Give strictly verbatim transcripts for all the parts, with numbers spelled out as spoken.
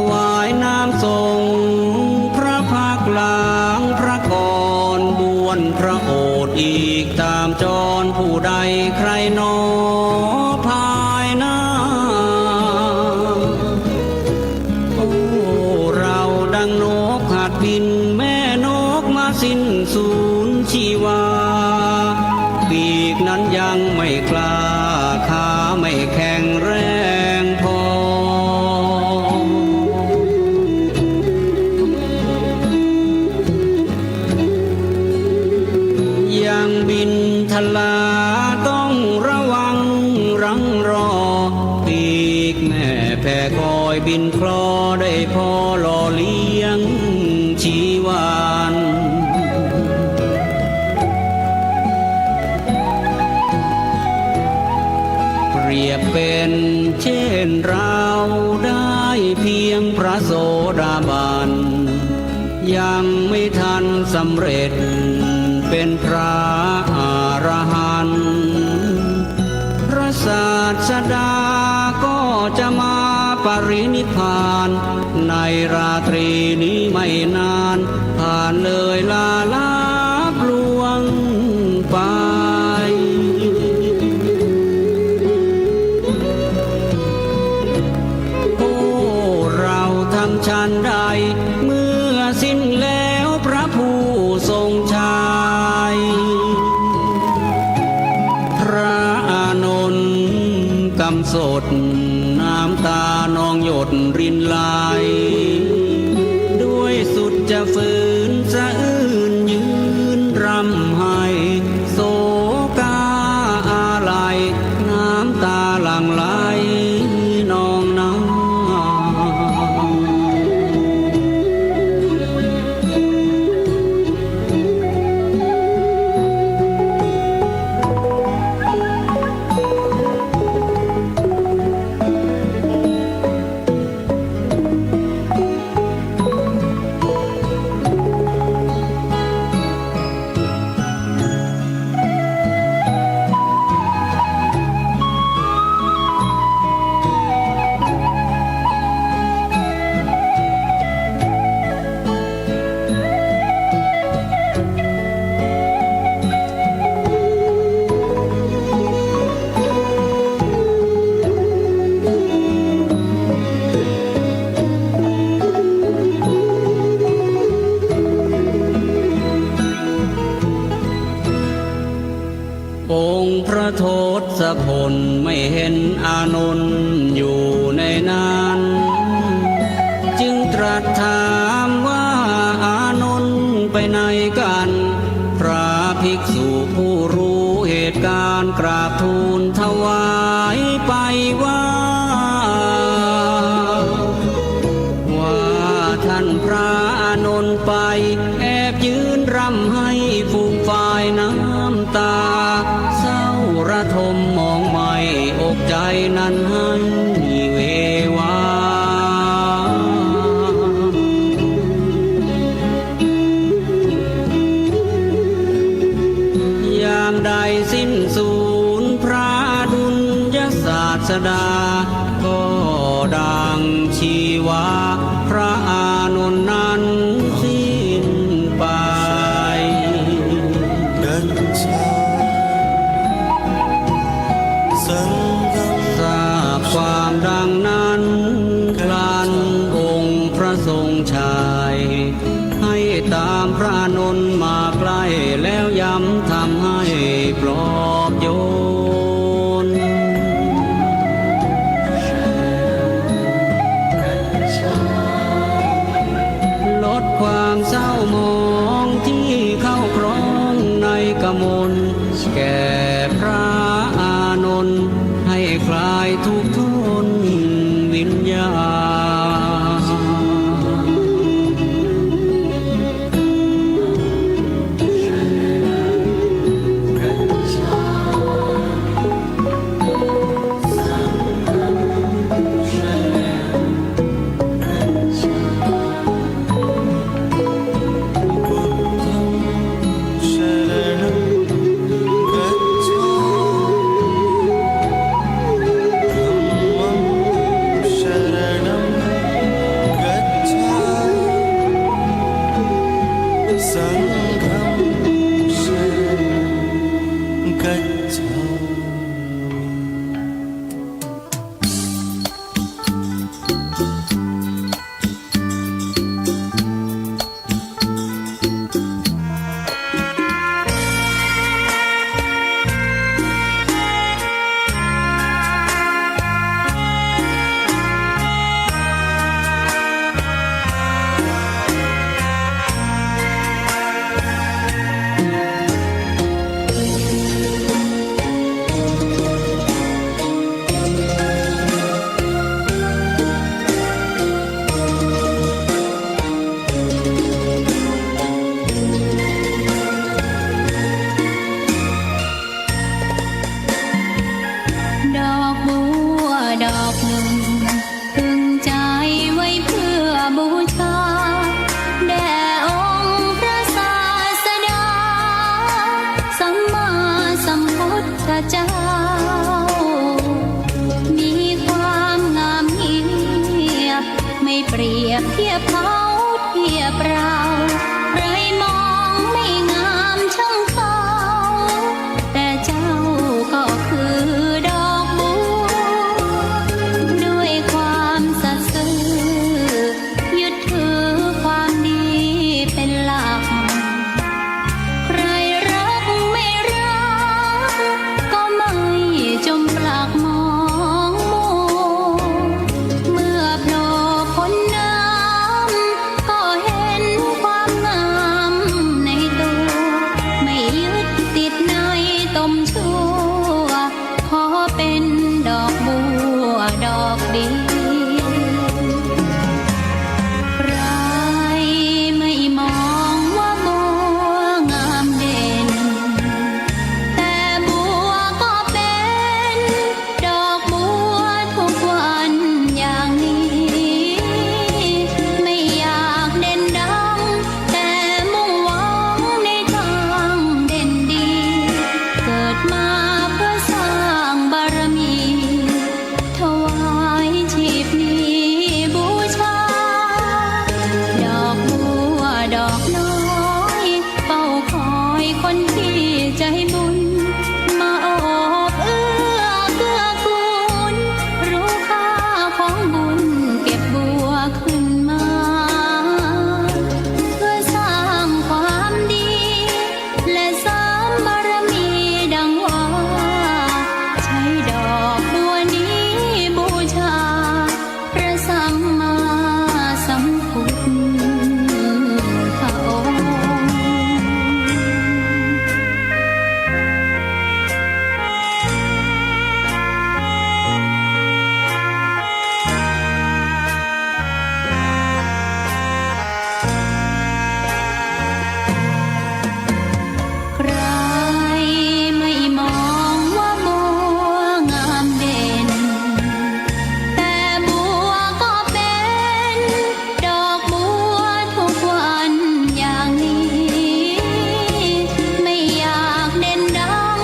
ถวายน้ำสงฆ์พระพักตร์หลังพระกร บวรพระโอษฐ์อีกต๋ามจร ผู้ใดใครหนอภายหน้า โอ้ เราดังนกหัดบิน แม่นกมาสิ้นสูญชีวา ปีกนั้นยังไม่กล้า ขาไม่แข็งแรงพอ ยังบินทลาต้องระวังรังรอ ปีกแม่แผ่คอยบินคลอ ได้พอหล่อเลี้ยงชีวัน เปรียบเป็นเช่นเราได้เพียงพระโสดาบัน ยังไม่ทันสำเร็จเป็นพระอรหันต์ พระศาสดาก็จะมาปรินิพพาน ในราตรีนี้ไม่นาน ผ่านเลยลาลับล่วงไป โอ้ เราทำฉันใด เมื่อสิ้นแล้วพระผู้ทรงชัย พระอานนท์กำสด น้ำตานองหยดรินไหล ด้วยสุดจะฝืนสะอื้นยืนร่ำไห้ โศกาอาลัย น้ำตาหลั่งไหลนองนา องค์พระทศพลไม่เห็นอานนท์อยู่ในนั้น จึงตรัสถามว่า อานนท์ไปไหนกัน พระภิกษุผู้รู้เหตุการณ์กราบทูลถวายไปว่า ว่าท่านพระอานนท์ไปแอบยืนร่ำไห้ฟูมฟายน้ำตา เศร้าระทมมองไหม้อกใจนั้นให้เววา ยามใดสิ้นสูญพระอดุลยศาสดา ก็ดังชีวาพระอานนท์นั้นสิ้นไป ทราบความดังนั้นครั้น องค์พระทรงชัย ให้ตามพระอานนท์มาใกล้ แล้วย้ำธรรมให้ปลอบโยน ลดความเศร้าหมองที่เข้าครองในกมล แก่พระอานนท์ให้คลายทุกข์ทนวิญญาณ शरणं เปรียบเทียบเขาเทียบเรา ใครมองไม่งามช่างเขา แต่เจ้าก็คือดอกบัว ด้วยความสัตย์ซื่อ ยึดถือความดีเป็นหลัก ใครรักไม่รัก ก็ไม่จมปลักมองมัว เมื่อโผล่พ้นน้ำ ก็เห็นความงามในตัว ไม่ยึดติดในตมชั่ว ขอเป็นดอกบัวดอกเดียว ใครไม่มองว่าบัวงามเด่น แต่บัวก็เป็นดอกบัวทุกวันอย่างนี้ ไม่อยากเด่นดัง แต่มุ่งหวังในทางเด่นดี เกิดมาเพื่อสร้างบารมี ถวายชีพนี้บูชา ดอกบัวดอกน้อย เฝ้าคอยคนที่ใจบุญ มาโอบเอื้อเกื้อกูล รู้ค่าของบุญ เก็บบัวขึ้นมา เพื่อสร้างความดี และเสริมบารมีดังว่า ใช้ดอกบัวนี้บูชา พระสัมมาสัมพุทธองค์ ใครไม่มองว่าบัวงามเด่น แต่บัวก็เป็นดอกบัวทุกวันอย่างนี้ ไม่อยากเด่นดัง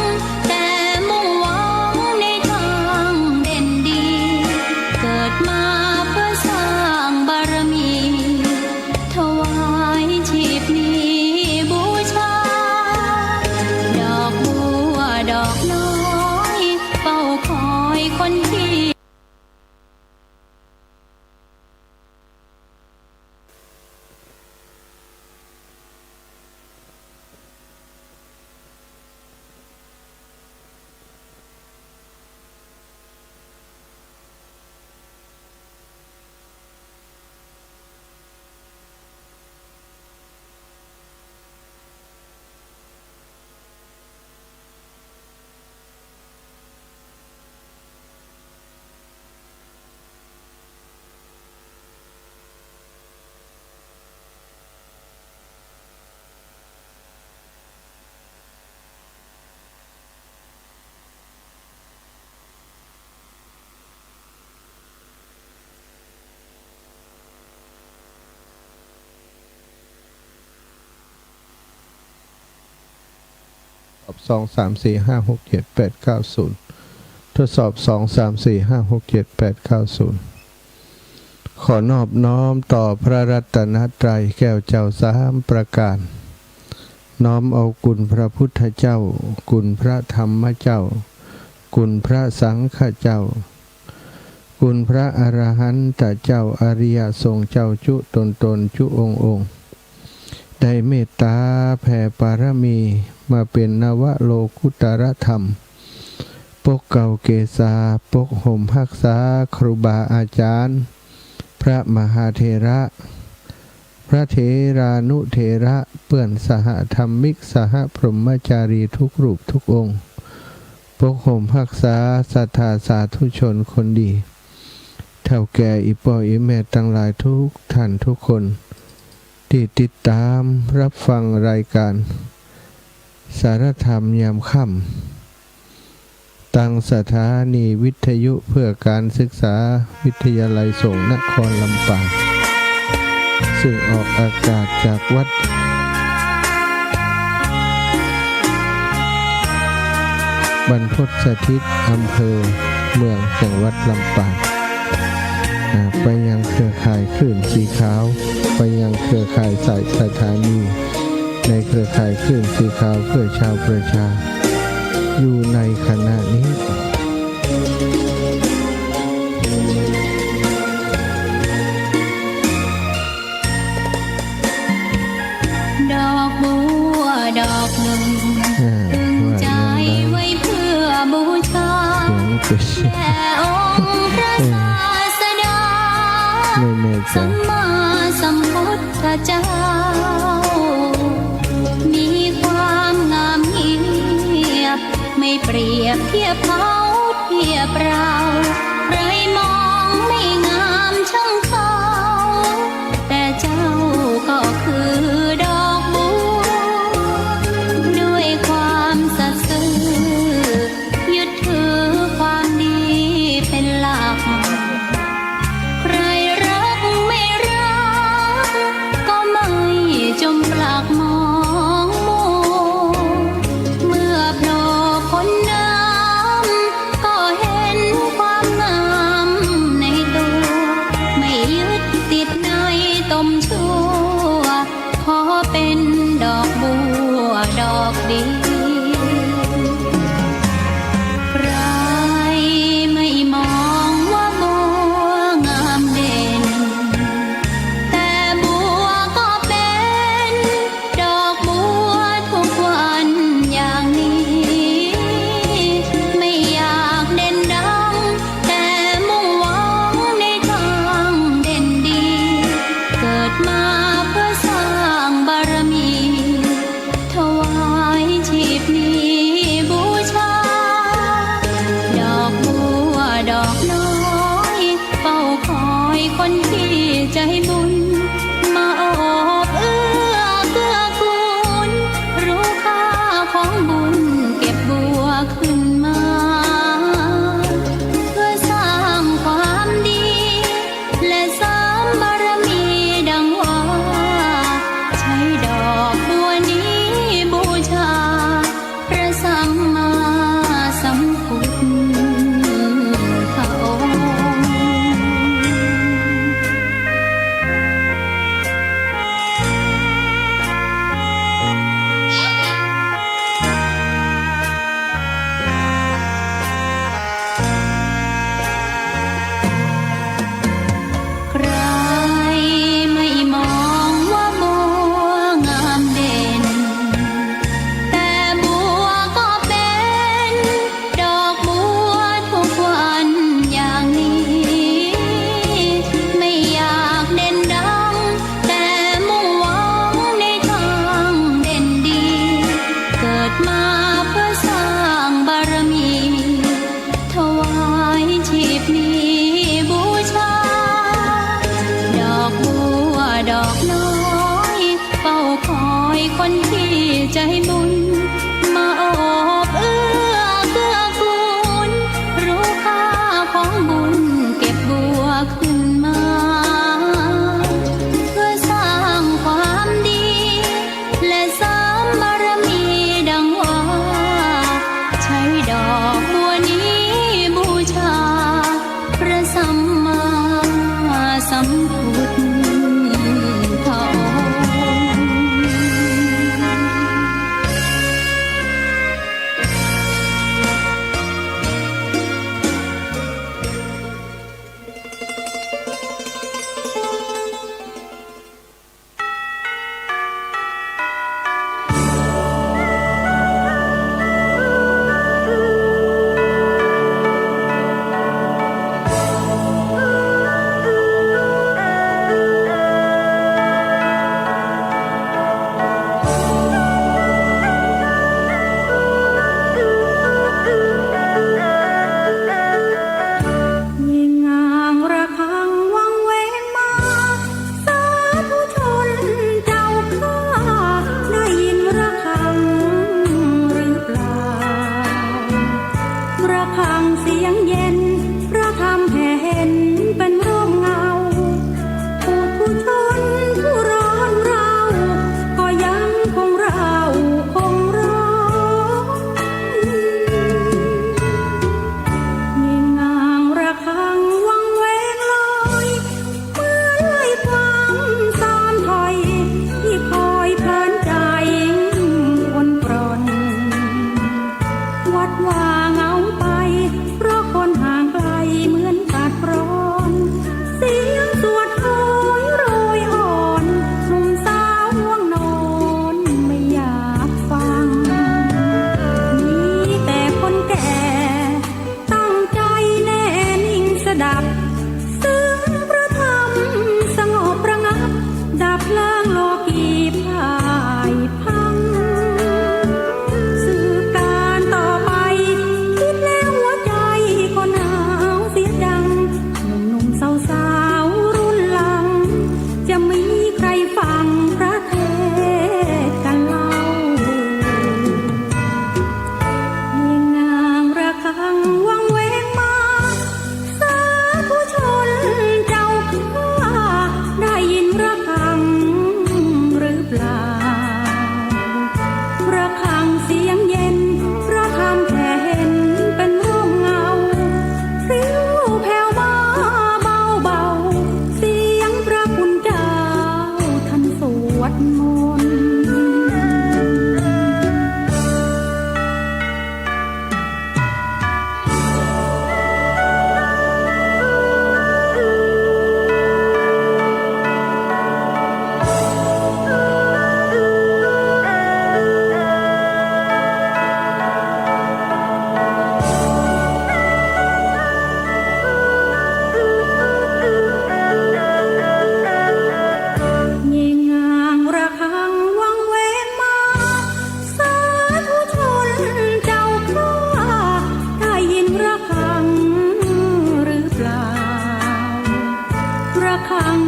แต่มุ่งหวังในทางเด่นดี เกิดมาเพื่อสร้างบารมี ถวายชีพนี้บูชา ดอกบัวดอกน้อย เฝ้าคอยคนที่ ทดสอบ สอง สาม สี่ ห้า หก เจ็ด แปด เก้า ศูนย์ ทดสอบ สอง สาม สี่ ห้า หก เจ็ด แปด เก้า ศูนย์ ขอนอบน้อมต่อพระรัตนตรัยแก้วเจ้าสามประการ น้อมเอาคุณพระพุทธเจ้า คุณพระธรรมเจ้า คุณพระสังฆเจ้า คุณพระอรหันตเจ้า อริยสงฆ์เจ้าจุ๊ตนๆ จุ๊องค์ๆ ได้เมตตาแผ่ปารมีมาเป๋นนวโลกุตตรธรรม ปกเกล้าเกษา ปกห่มฮักษาครูบาอาจารย์ พระมหาเถระ พระเถรานุเถระ เปื้อนสหธรรมิก สหพรหมจารีทุกรูปทุกองค์ ปกห่มฮักษาศรัทธาสาธุชนคนดี เฒ่าแก่อี่ป้ออี่แม่ตังหลายทุกท่านทุกคน ตี้ติดต๋ามฮับฟังรายก๋านสารธรรมยามค่ำ ตังสถานีวิทยุเพื่อการศึกษาวิทยาลัยสงฆ์นครลำปาง ซึ่งออกอากาศจากวัดบรรพตสถิต อำเภอเมือง จังหวัดลำปาง อ่า ไปยังเครือข่ายคลื่นสีขาว ไปยังเครือข่ายสายสถานี ในเครือข่ายคลื่นสีขาวเพื่อชาวประชา อยู่ในขณะนี้ ดอกบัวดอกหนึ่ง อ่า ตึงใจไว้เพื่อบูชา แด่องค์พระศาสดา ไม่แน่ใจ สัมมาสัมพุทธเจ้า มีความงามเงียบ ไม่เปรียบเทียบเขาเทียบเรา ใครมองไม่งามช่างเขา แต่เจ้าก็คือดอกบัว ด้วยความสัตย์ซื่อ ยึดถือความดีเป็นหลัก ใครรักไม่รัก ก็ไม่จมปลักมองมัว เมื่อโผล่พ้นน้ำ ก็เห็นความงามในตัว ไม่ยึดติดในตมชั่ว ขอเป็นดอกบัวดอกเดียว ใครไม่มองว่าบัวงามเด่น แต่บัวก็เป็นดอกบัวทุกวันอย่างนี้ ไม่อยากเด่นดัง แต่มุ่งหวังในทางเด่นดี เกิดมาเพื่อสร้างบารมี ถวายชีพนี้บูชา ดอกบัวดอกน้อย เฝ้าคอยคนที่ใจบุญ มาโอบเอื้อเกื้อกูล รู้ค่าของบุญเก็บบัวขึ้นมา เพื่อสร้างความดี และเสริมบารมีดังว่า ใช้ดอกบัวนี้บูชา พระสัมมาสัมพุทธองค์ ใครไม่มองว่าบัวงามเด่น แต่บัวก็เป็นดอกบัวทุกวันอย่างนี้ ไม่อยากเด่นดัง แต่มุ่งหวังในทางเด่นดี เกิดมาเพื่อสร้างบารมี ถวายชีพนี้บูชา ดอกบัวดอกน้อย เฝ้าคอยคนที่ใจบุญ มาโอบเอื้อเกื้อกูล รู้ค่าของบุญเก็บบัวขึ้นมา เพื่อสร้างความดี และเสริมบารมีดังว่า ใช้ดอกบัวนี้บูชา พระสัมมาสัมพุทธองค์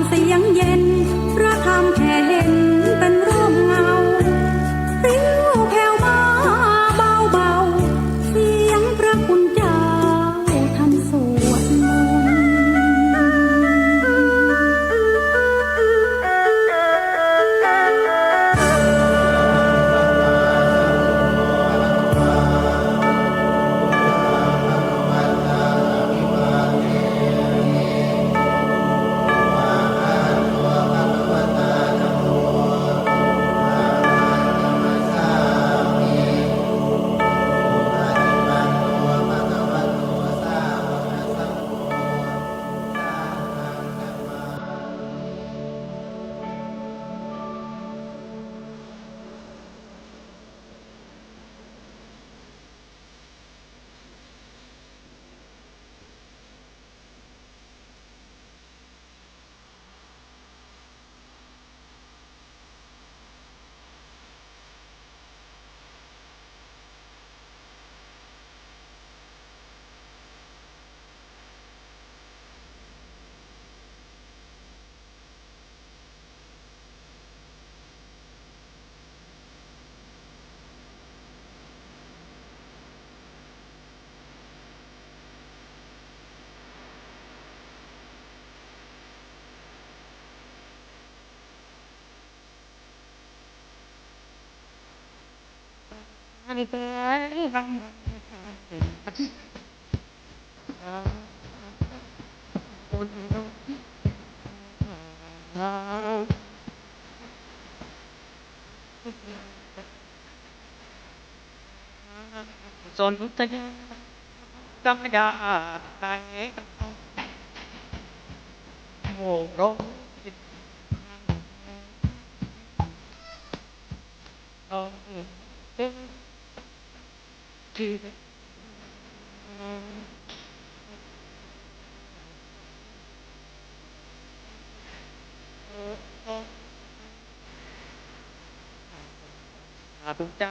เสียงเย็น พระธรรมแผ่เห็นเป็นร่มเงา ปลิวแผ่วมาเบาๆ เสียงพระคุณเจ้าท่านสวดมนต์ สนธยา ธรรมดา ไป โอ้โห สาธุจ้า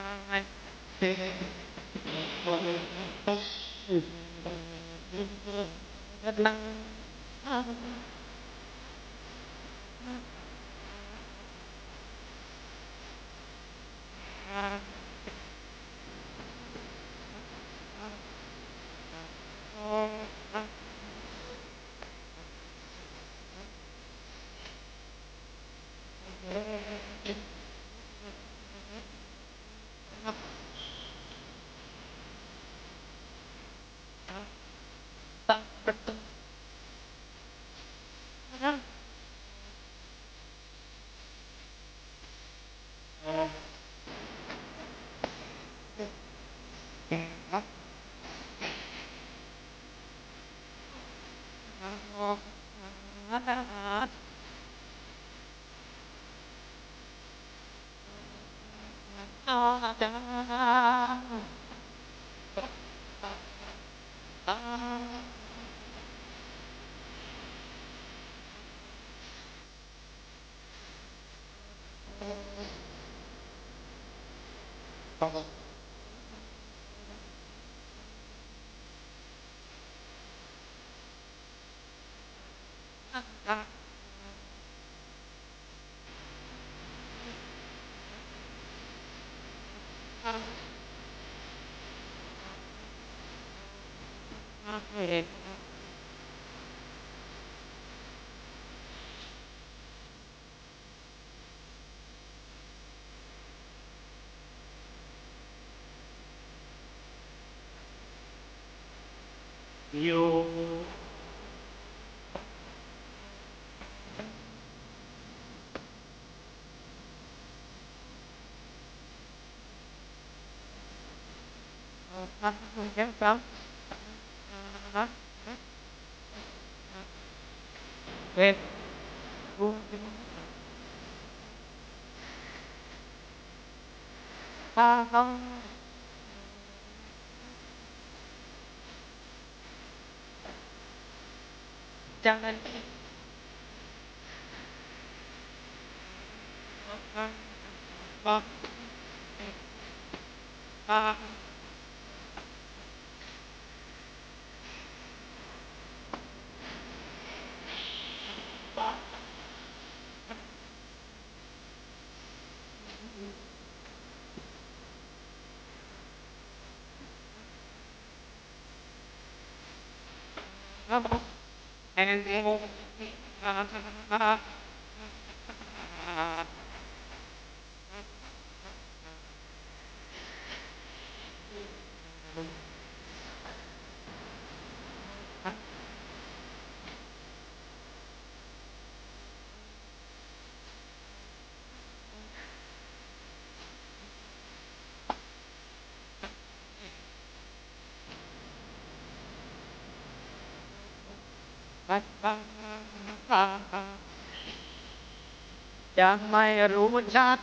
ยังไม่รู้ชัด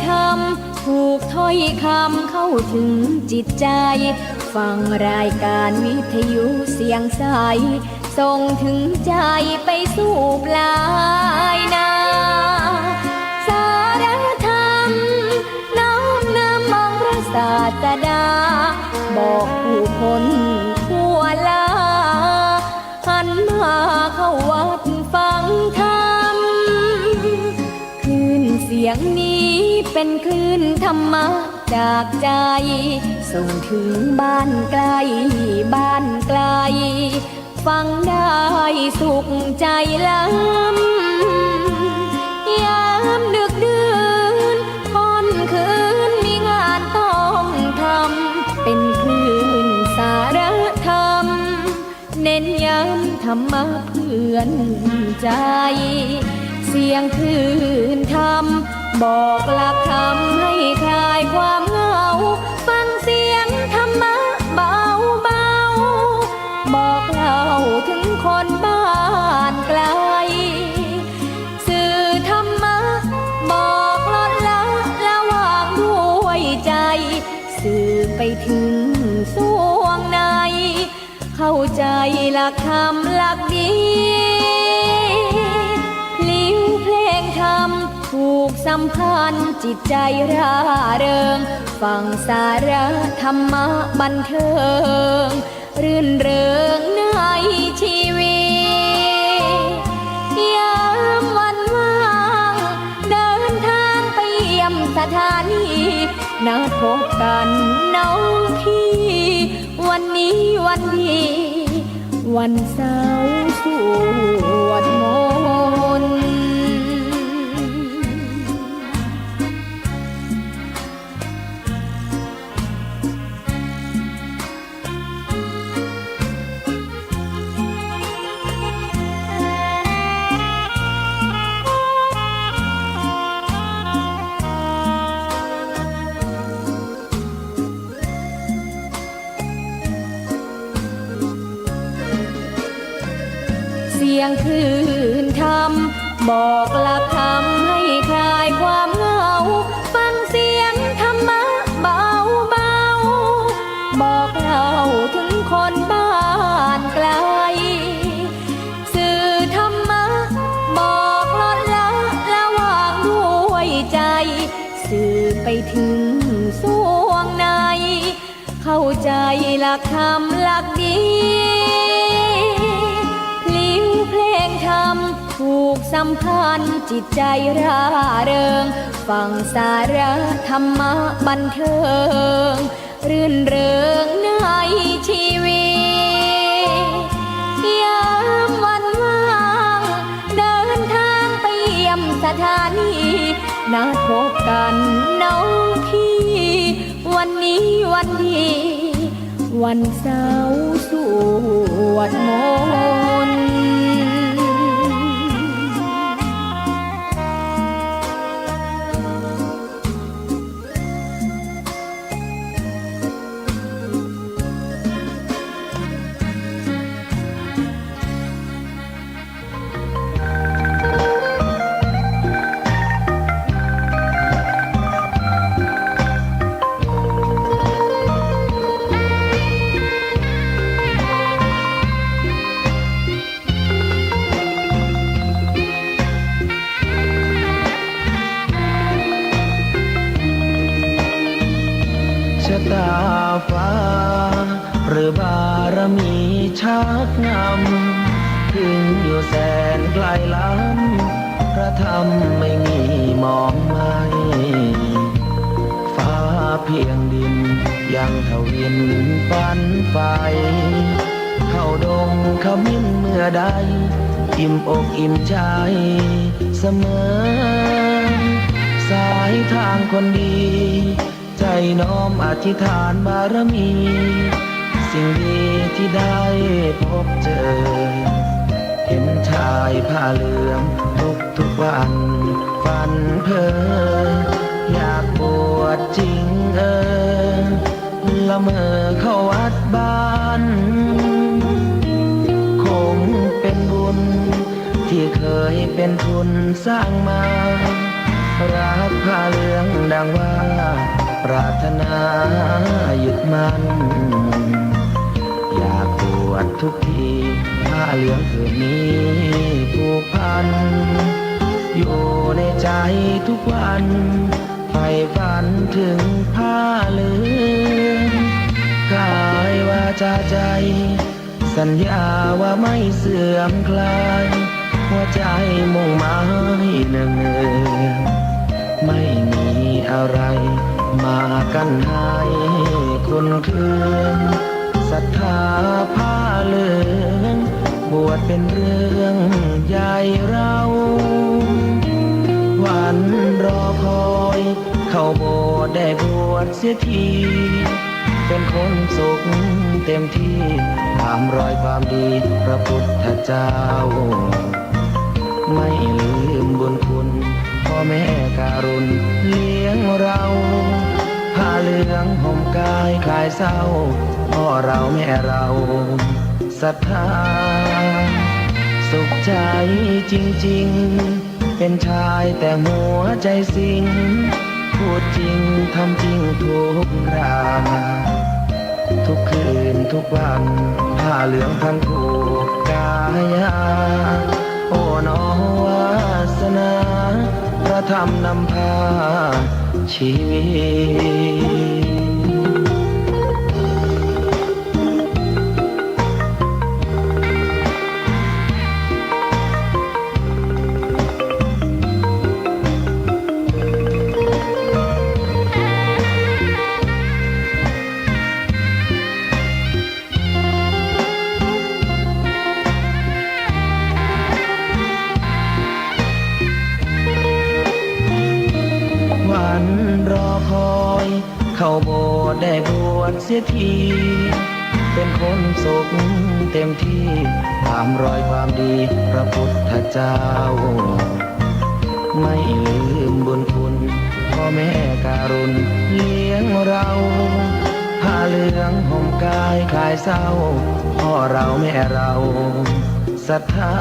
ธรรม ผูกถ้อยคำเข้าถึงจิตใจ ฟังรายการวิทยุเสียงใส ส่งถึงใจไปสู่ปลายนา สารธรรม น้อมนำองค์พระศาสดา บอกผู้คนทั่วลา หันมาเข้าวัดฟังธรรม คลื่นเสียงนี้เป็นคลื่นธรรมะจากใจ ส่งถึงบ้านใกล้บ้านไกล ฟังได้สุขใจล้ำ ยามดึกดื่นค่ำคืนมีงานต้องทำ เป็นคลื่นสารธรรม เน้นย้ำธรรมะเพื่อนใจ เสียงคลื่นธรรม บอกหลักธรรมให้คลายความเหงา ฟังเสียงธรรมะเบาๆ บอกเล่าถึงคนบ้านไกล สื่อธรรมะ บอกลดละละวางด้วยใจ สื่อไปถึงสวงใน เข้าใจหลักธรรมหลักดี พลิ้วเพลงธรรมผูกสัมพันธ์จิตใจร่าเริง ฟังสาระธรรมะบันเทิง รื่นเริงในชีวิต ยามวันว่าง เดินทางไปเยี่ยมสถานี นัดพบกันน้องพี่ วันนี้วันดี วันเสาร์สวดมนต์ เสียงคลื่นธรรม บอกหลักธรรมให้คลายความเหงา ฟังเสียงธรรมะเบาๆ บอกเล่าถึงคนบ้านไกล สื่อธรรมะ บอกลดละละวางด้วยใจ สื่อไปถึงสวงใน เข้าใจหลักธรรมหลักดี พลิ้วเพลงธรรมผูกสัมพันธ์จิตใจร่าเริง ฟังสาระธรรมะบันเทิง รื่นเริงในชีวิต ยามวันว่าง เดินทางไปเยี่ยมสถานี นัดพบกันน้องพี่ วันนี้วันดี วันเสาร์สวดมนต์ ชะตาฟ้า หรือบารมีชักนำ ถึงอยู่แสนไกลล้ำ พระธรรมไม่มีหมองไหม้ ฟ้าเพียงดินยังทวินฝันใฝ่ เข้าดงขมิ้นเมื่อใด อิ่มอกอิ่มใจเสมอ สายทางคนดี ใจน้อมอธิษฐานบารมี สิ่งดีที่ได้พบเจอ เห็นชายผ้าเหลืองทุกทุกวัน ฝันเพ้ออยากบวชจริงเออ ละเมอเข้าวัดบ้าน คงเป็นบุญที่เคยเป็นทุนสร้างมา รับผ้าเหลืองดังว่าปรารถนายึดมั่น อยากบวชทุกที ผ้าเหลืองผืนนี้ผูกพัน อยู่ในใจทุกวัน ใฝ่ฝันถึงผ้าเหลือง ขายวาจาใจ สัญญาว่าไม่เสื่อมคลาย หัวใจมุ่งหมายเนืองๆ ไม่มีอะไรมากั้นให้คลอนเคือง ศรัทธาผ้าเหลือง บวชเป็นเรื่องใหญ่เรา วันรอคอย เข้าโบสถ์ได้บวชเสียที เป็นคนสุขเต็มที่ ตามรอยความดีพระพุทธเจ้า ไม่ลืมบุญคุณพ่อแม่การุณเลี้ยงเรา ผ้าเหลืองห่มกายคลายเศร้า พ่อเราแม่เราศรัทธา สุขใจจริงๆ เป็นชายแต่หัวใจสิง พูดจริงทำจริงทุกครา ทุกคืนทุกวัน ผ้าเหลืองพันผูกกายา โอ้หนอวาสนา พระธรรมนำพาชีวิต วันรอคอย เข้าโบสถ์ได้บวชเสียที เป็นคนสุขเต็มที่ ตามรอยความดีพระพุทธเจ้า ไม่ลืมบุญคุณพ่อแม่การุณเลี้ยงเรา ผ้าเหลืองห่มกายคลายเศร้า พ่อเราแม่เราศรัทธา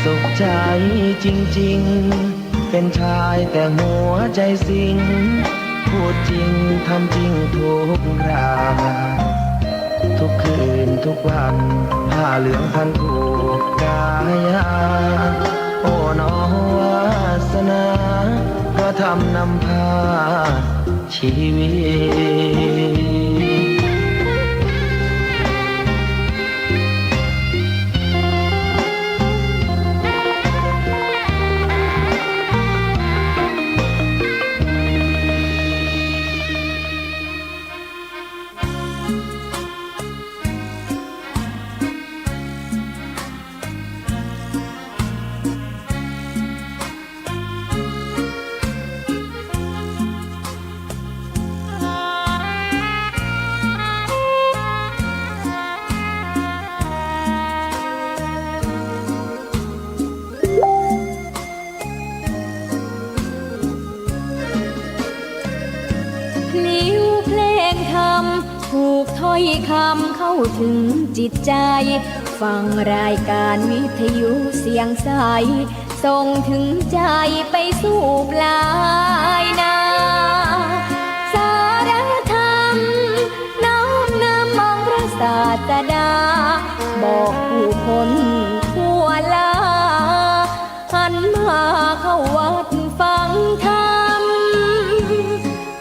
สุขใจจริงๆ เป็นชายแต่หัวใจสิง พูดจริงทำจริงทุกครา ทุกคืนทุกวัน ผ้าเหลืองพันผูกกายา โอ้หนอวาสนา พระธรรมนำพาชีวิต พลิ้วเพลงธรรม ผูกถ้อยคำเข้าถึงจิตใจ ฟังรายการวิทยุเสียงใส ส่งถึงใจไปสู่ปลายนา สาระธรรม น้อมนำองค์พระศาสดา บอกผู้คนทั่วลา หันมาเข้าวัดฟังธรรม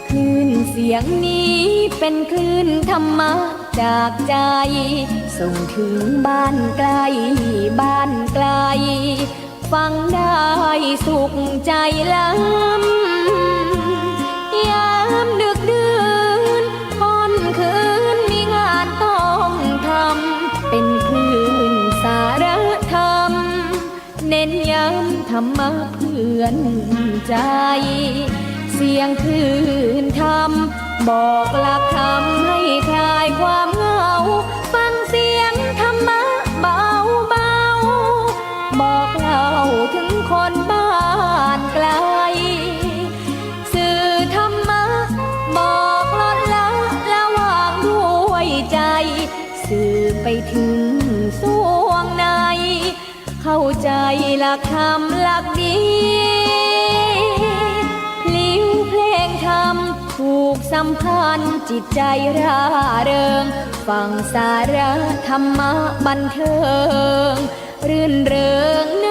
คลื่นเสียงนี้เป็นคลื่นธรรมะจากใจ ส่งถึงบ้านใกล้บ้านไกล ฟังได้สุขใจล้ำ ยามดึกดื่นค่อนคืนมีงานต้องทำ เป็นคลื่นสาระธรรม เน้นย้ำธรรมะเพื่อนใจ เสียงคลื่นธรรม บอกหลักธรรมให้คลายความเหงา ฟังเสียงธรรมะเบาๆ บอกเล่าถึงคนบ้านไกล สื่อธรรมะบอกลดละละวางด้วยใจ สื่อไปถึงส่วงใน เข้าใจหลักธรรมหลักดี ผูกสัมพันธ์จิตใจร่าเริง ฟังสาระธรรมะบันเทิง รื่นเริงใน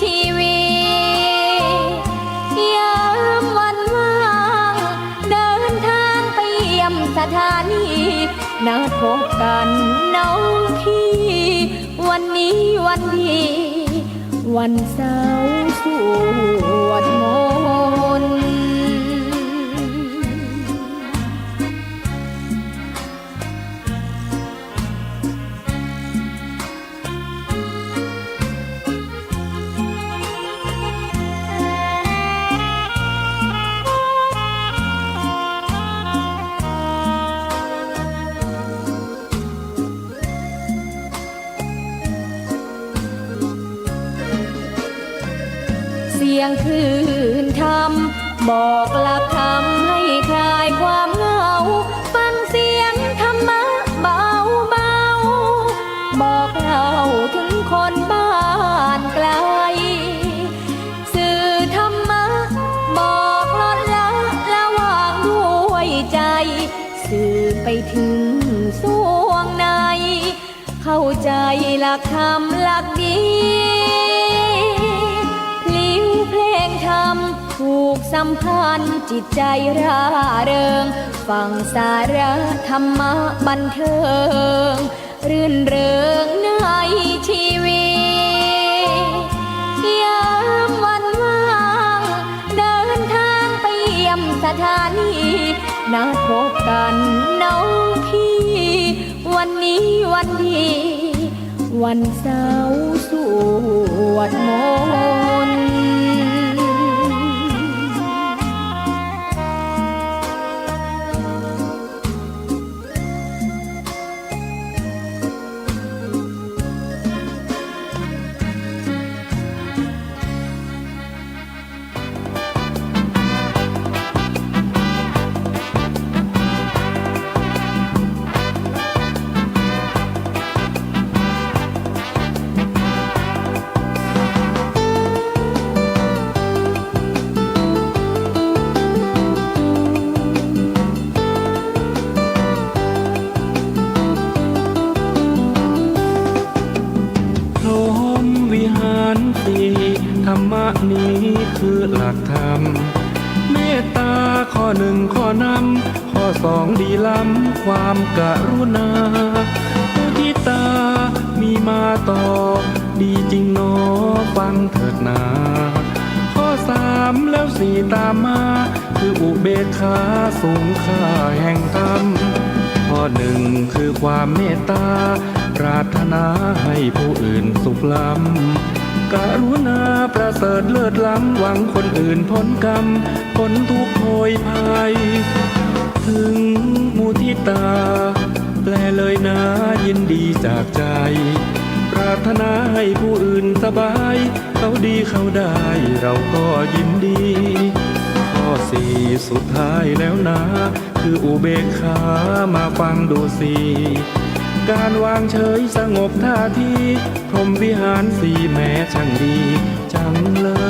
ชีวิต ยามวันว่าง เดินทางไปเยี่ยมสถานี นัดพบกันน้องพี่ วันนี้วันดี วันเสาร์สวดมนต์ เสียงคลื่นธรรม บอกหลักธรรมให้คลายความเหงา ฟังเสียงธรรมะเบาๆ บอกเล่าถึงคนบ้านไกล สื่อธรรมะ บอกลดละละวางด้วยใจ สื่อไปถึงส่วงใน เข้าใจหลักธรรมหลักดี พลิ้วเพลงธรรม ผูกสัมพันธ์จิตใจร่าเริง ฟังสาระธรรมะบันเทิง รื่นเริงในชีวิต ยามวันว่าง เดินทางไปเยี่ยมสถานี นัดพบกันน้องพี่ วันนี้วันดี วันเสาร์สวดมนต์ พรหมวิหารสี่ ธรรมะนี้คือหลักธรรม เมตตาข้อหนึ่งข้อนำ ข้อสองดีล้ำความกรุณา มุทิตามีมาต่อ ดีจริงหนอฟังเถิดนา ข้อสามแล้วสี่ตามมา คืออุเบกขาสูงค่าแห่งธรรม ข้อหนึ่งคือความเมตตา ปรารถนาให้ผู้อื่นสุขล้ำ กรุณาประเสริฐเลิศล้ำ หวังคนอื่นพ้นกรรม พ้นทุกข์โพยภัย ถึงมุทิตา แปลเลยนะ ยินดีจากใจ ปรารถนาให้ผู้อื่นสบาย เขาดีเขาได้ เราก็ยินดี ข้อสี่สุดท้ายแล้วนะ คืออุเบกขา มาฟังดูสิ การวางเฉยสงบท่าที พรหมวิหารสี่แม้ช่างดีจังเลย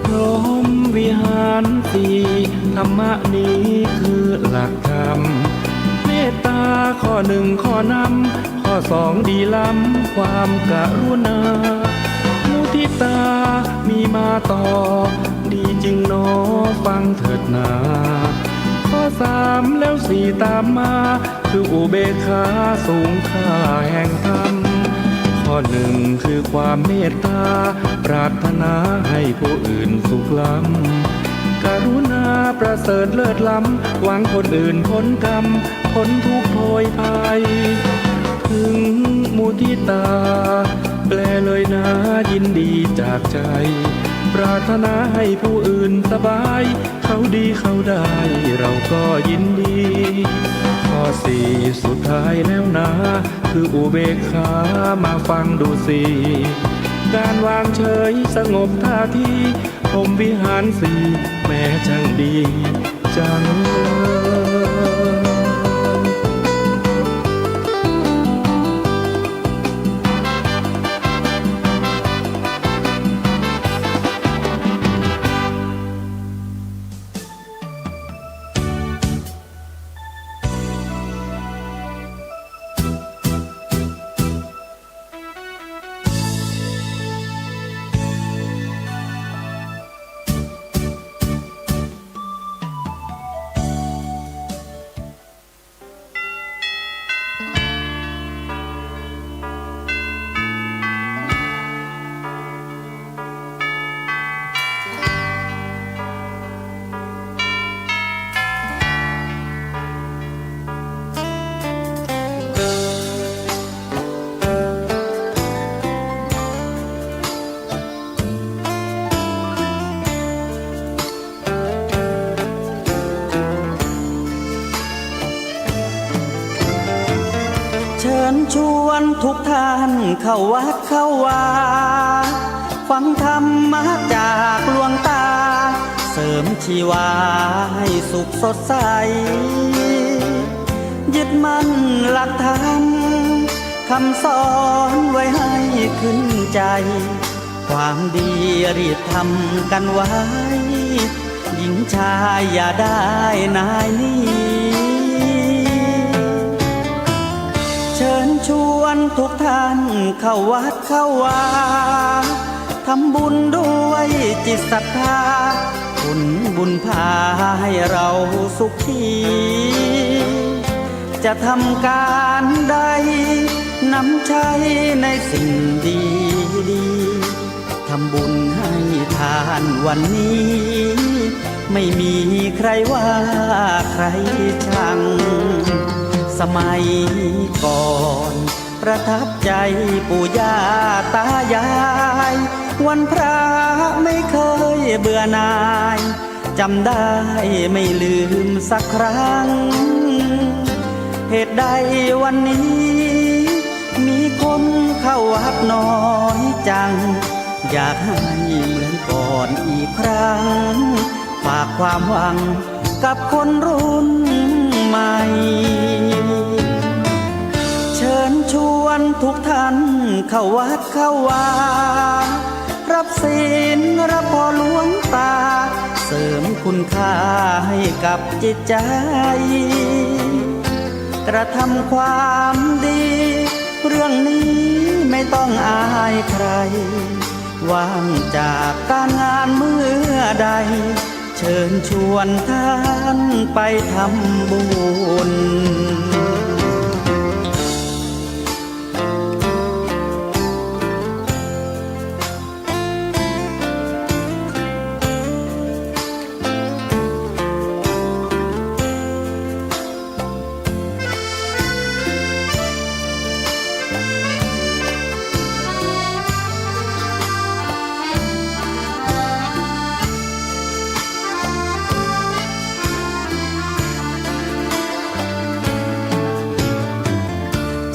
พรหมวิหารสี่ ธรรมะนี้คือหลักธรรม เมตตาข้อหนึ่งข้อนำ ข้อสองดีล้ำความกรุณา มุทิตามีมาต่อ ดีจริงหนอฟังเถิดนา ข้อสามแล้วสี่ตามมา คืออุเบกขาสูงค่าแห่งธรรม ข้อหนึ่งคือความเมตตา ปรารถนาให้ผู้อื่นสุขล้ำ กรุณาประเสริฐเลิศล้ำ หวังคนอื่นพ้นกรรม พ้นทุกข์โพยภัย ถึงมุทิตา แปลเลยนะ ยินดีจากใจ ปรารถนาให้ผู้อื่นสบาย เขาดีเขาได้ เราก็ยินดี ข้อ ข้อสี่สุดท้ายแล้วนะ คืออุเบกขา มาฟังดูสิ การวางเฉยสงบท่าที พรหมวิหารสี่ แม้ช่างดีจังเลย เชิญชวนทุกท่านเข้าวัดเข้าวา ฟังธรรมะจากหลวงตา เสริมชีวาให้สุขสดใส ยึดมั่นหลักธรรม คำสอนไว้ให้ขึ้นใจ ความดีรีบทำกันไว้ หญิงชายอย่าได้นายหนี เชิญชวนทุกท่านเข้าวัดเข้าวา ทำบุญด้วยจิตศรัทธา ผลบุญพาให้เราสุขี จะทำการใด นำใช้ในสิ่งดีๆ ทำบุญให้ทานวันนี้ ไม่มีใครว่าใครชัง สมัยก่อนประทับใจปู่ย่าตายาย วันพระไม่เคยเบื่อหน่าย จำได้ไม่ลืมสักครั้ง เหตุใดวันนี้ มีคนเข้าวัดน้อยจัง อยากให้เหมือนก่อนอีกครั้ง ฝากความหวังกับคนรุ่นใหม่ เชิญชวนทุกท่านเข้าวัดเข้าวา รับศีลรับพรหลวงตา เสริมคุณค่าให้กับจิตใจ กระทำความดี เรื่องนี้ไม่ต้องอายใคร ว่างจากการงานเมื่อใด เชิญชวนท่านไปทำบุญ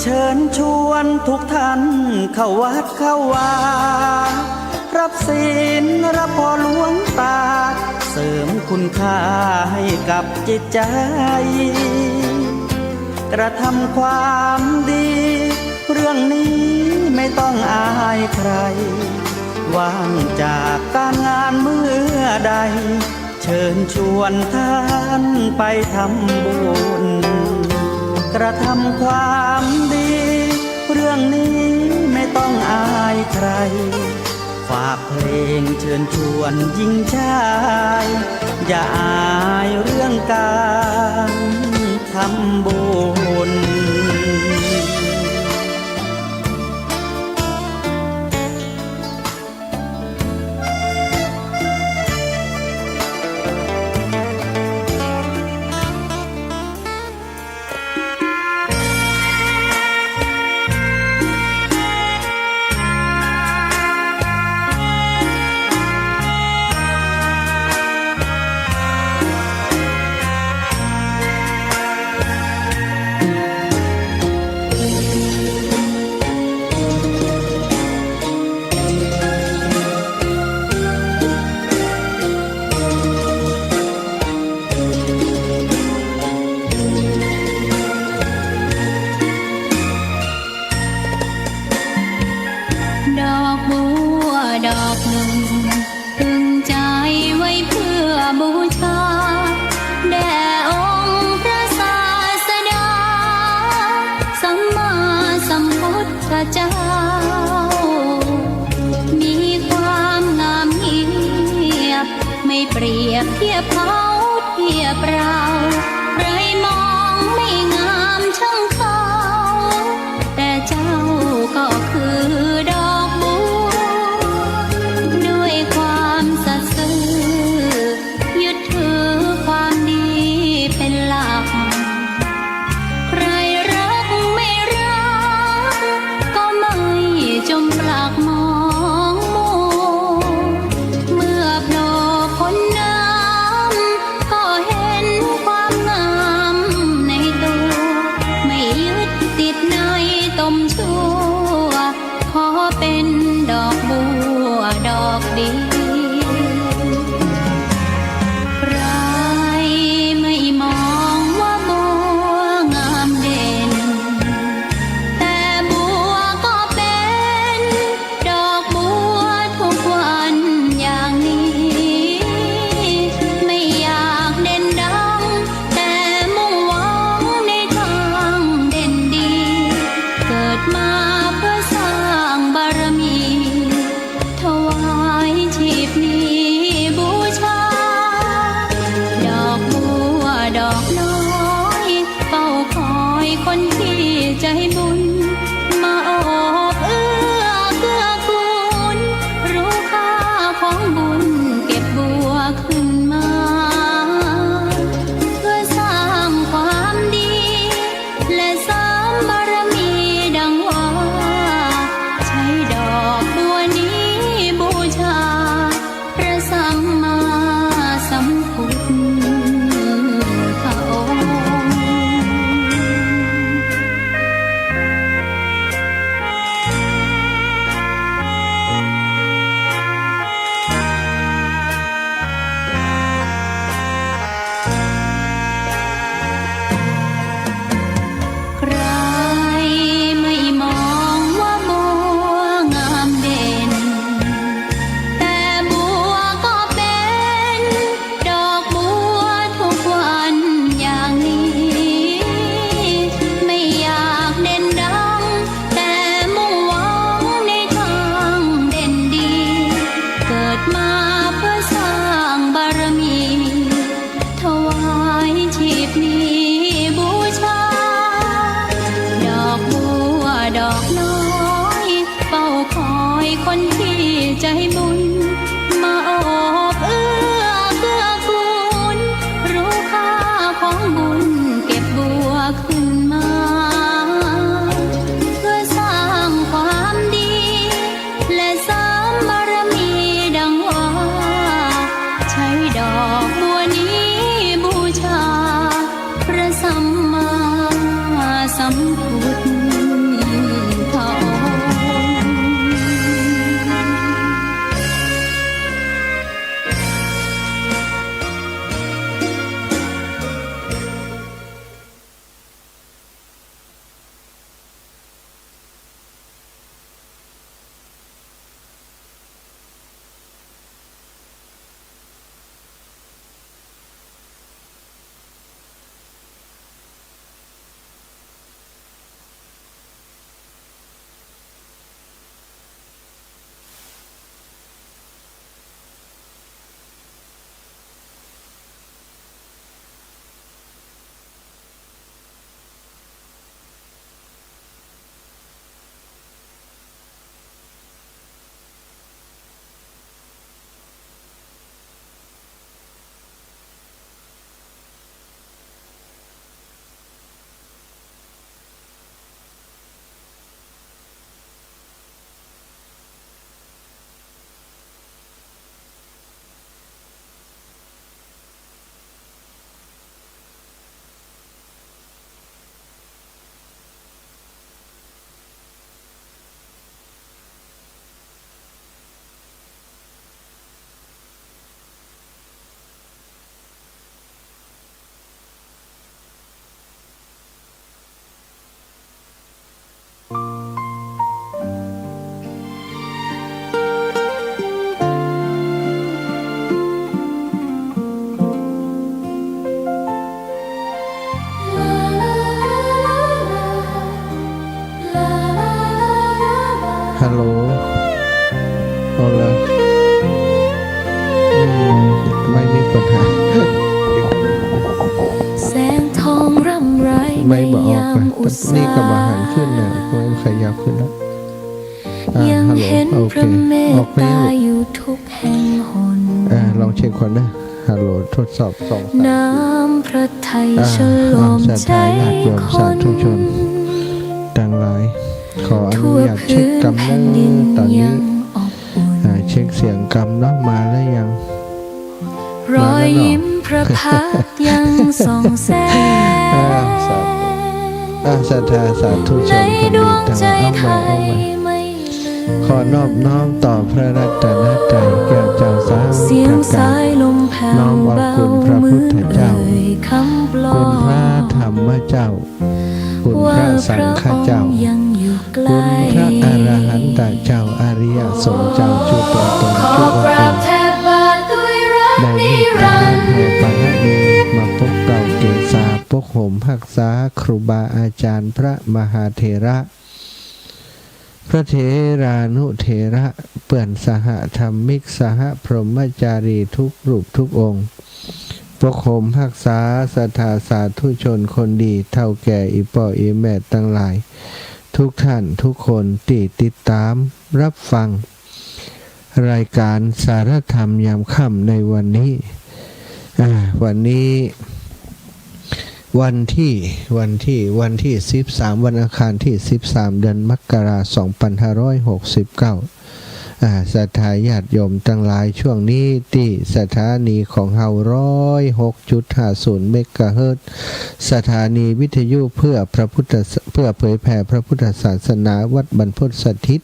เชิญชวนทุกท่านเข้าวัดเข้าวา รับศีลรับพรหลวงตา เสริมคุณค่าให้กับจิตใจ กระทำความดี เรื่องนี้ไม่ต้องอายใคร ว่างจากการงานเมื่อใด เชิญชวนท่านไปทำบุญ กระทำความดี เรื่องนี้ไม่ต้องอายใคร ฝากเพลงเชิญชวนหญิงชาย อย่าอายเรื่องการทำบุญ เปรียบเทียบเขาเทียบเรา ใครมองไม่งามช่างเขา แต่เจ้าก็คือดอกบัว ด้วยความสัตย์ซื่อ ยึดถือความดีเป็นหลัก ใครรักไม่รัก ก็ไม่จมปลักมองมัว เมื่อโผล่พ้นน้ำ ก็เห็นความงาม นี่ก็บ่หันขึ้นนะ ก็ขยับขึ้นแล้ว อ่า ฮัลโหล โอเค ออกไปแล้ว อ่า ลองเช็คก่อนนะ ฮัลโหล ทดสอบสอง สาม สี่ อ่า อ่า ศรัทธาญาติโยมสาธุชนตังหลาย ขออนุญาตเช็คกำเนิดตอนนี้ อ่า เช็คเสียงกำเนาะ มาแล้วยัง มาแล้วเนาะ อ่า สาธุ อ่า ศรัทธาสาธุชนคนดีตังหลาย เอาใหม่ เอาใหม่ ขอนอบน้อมต่อพระรัตนตรัยแก้วเจ้าสามประการ น้อมเอาคุณพระพุทธเจ้า คุณพระธรรมเจ้า คุณพระสังฆเจ้า คุณพระอรหันตเจ้า อริยสงฆ์เจ้า จุตนตนจุองค์เอง ได้เมตตาแผ่บารมีมาปกเกล้าเกศา ปกโหมฮักษาครูบาอาจารย์พระมหาเถระ พระเถรานุเถระ เปื้อนสหธรรมิก สหพรหมจารีทุกรูปทุกองค์ ปกโหมฮักษาศรัทธาสาธุชนคนดี เฒ่าแก่อี่ป้ออี่แม่ตังหลาย ทุกท่านทุกคนตี้ติดตามรับฟังรายการสารธรรมยามค่ำในวันนี้ อ่า วันนี้ วันที่ วันที่ วันที่สิบสาม วันอังคารที่สิบสาม เดือนมกรา สองพันห้าร้อยหกสิบเก้า อ่า ศรัทธาญาติโยมตังหลาย ช่วงนี้ตี้สถานีของเฮาร้อยหกจุดห้าศูนย์เมกะเฮิรตซ์ สถานีวิทยุเพื่อพระพุทธศ- เพื่อเผยแผ่พระพุทธศาสนา วัดบรรพตสถิต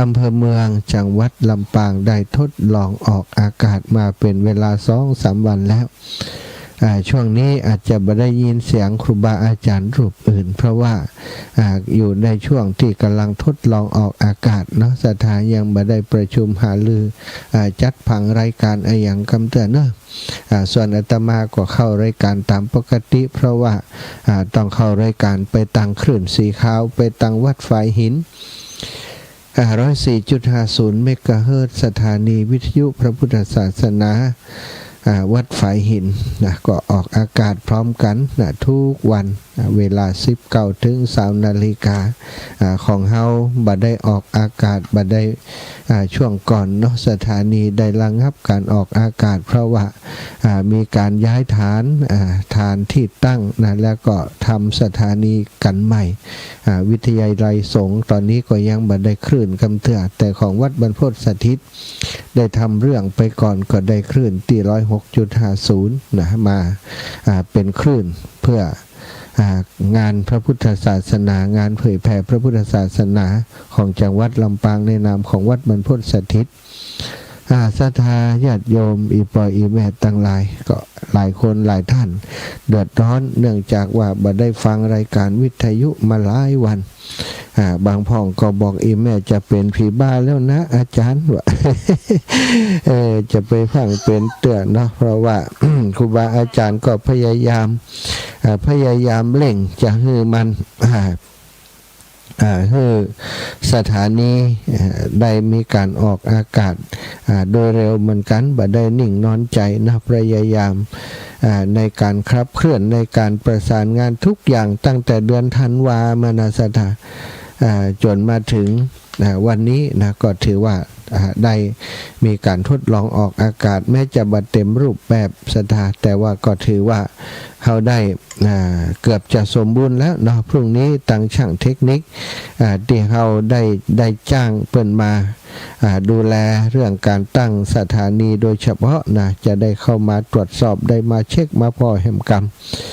อำเภอเมือง จังหวัดลำปาง ได้ทดลองออกอากาศมาเป๋นเวลาสองสามวันแล้ว อ่า ช่วงนี้อาจจะบ่ได้ยินเสียงครูบาอาจารย์รูปอื่น เพราะว่า อ่า อยู่ในช่วงตี้ก่ำลังทดลองออกอากาศเนาะ ศรัทธายังบ่ได้ประชุมหารือ อ่า จัดผังรายการอะหยังกำเตื้อเนาะ อ่า ส่วนอาตมาก็เข้ารายการต๋ามปกติ เพราะว่า อ่า ต้องเข้ารายการไปตางคลื่นสีขาว ไปตางวัดฝายหิน อ่า ร้อยสี่จุดห้าศูนย์เมกะเฮิรตซ์ สถานีวิทยุพระพุทธศาสนา อ่า วัดฝายหินนะ ก็ออกอากาศพร้อมกั๋นนะ ทุกวันนะ เวลาสิบเก้าเถิงซาวนาฬิกา อ่า ของเฮาบ่ได้ออกอากาศ บ่ได้ อ่า ช่วงก่อนเนาะ สถานีได้ระงับก๋านออกอากาศ เพราะว่า อ่า มีก๋านย้ายฐาน อ่า ฐานตี้ตั้งนะ แล้วก็ทำสถานีกั๋นใหม่ อ่า วิทยาลัยสงฆ์ ต๋อนนี้ก็ยังบ่ได้คลื่นกำเตื้อ แต่ของวัดบรรพตสถิต ได้ทำเรื่องไปก่อน ก็ได้คลื่นตี้ร้อยหกจุดห้าศูนย์นะ มา อ่า เป๋นคลื่นเพื่อ อ่า งานพระพุทธศาสนา งานเผยแผ่พระพุทธศาสนาของจังหวัดลำปาง ในนามของวัดบรรพตสถิต อ่า ศรัทธาญาติโยมอี่ป้ออี่แม่ตังหลาย ก็หลายคนหลายท่านเดือดร้อน เนื่องจากว่าบ่ได้ฟังรายการวิทยุมาหลายวัน อ่า บางพ่องก็บอก อี่แม่จะเป๋นผีบ้าแล้วนะอาจารย์ ว่า เออ จะไปฟังเป๋นเตื้อเนาะ เพราะว่า ครูบาอาจารย์ก็พยายาม อ่า พยายามเร่งจะหื้อมัน อ่า อ่า หื้อสถานี อ่า ได้มีก๋านออกอากาศ อ่า โดยเร็วเหมือนกั๋น บ่ได้นิ่งนอนใจ๋นะ พยายาม อ่า ในก๋านขับเคลื่อน ในก๋านประสานงานทุกอย่าง ตั้งแต่เดือนธันวามานะ ศรัทธา อ่า จ๋นมาเถิง อ่า วันนี้นะ ก็ถือว่า อ่า ได้มีก๋านทดลองออกอากาศ แม้จะบ่เต็มรูปแบบ ศรัทธา แต่ว่าก็ถือว่าเฮาได้ อ่า เกือบจะสมบูรณ์แล้วเนาะ พรุ่งนี้ตางช่างเทคนิค อ่า ตี้เฮาได้ ได้จ้างเปิ้นมา อ่า ดูแลเรื่องก๋านตั้งสถานีโดยเฉพาะนะ จะได้เข้ามาตรวจสอบ ได้มาเช็คมาผ่อแหมก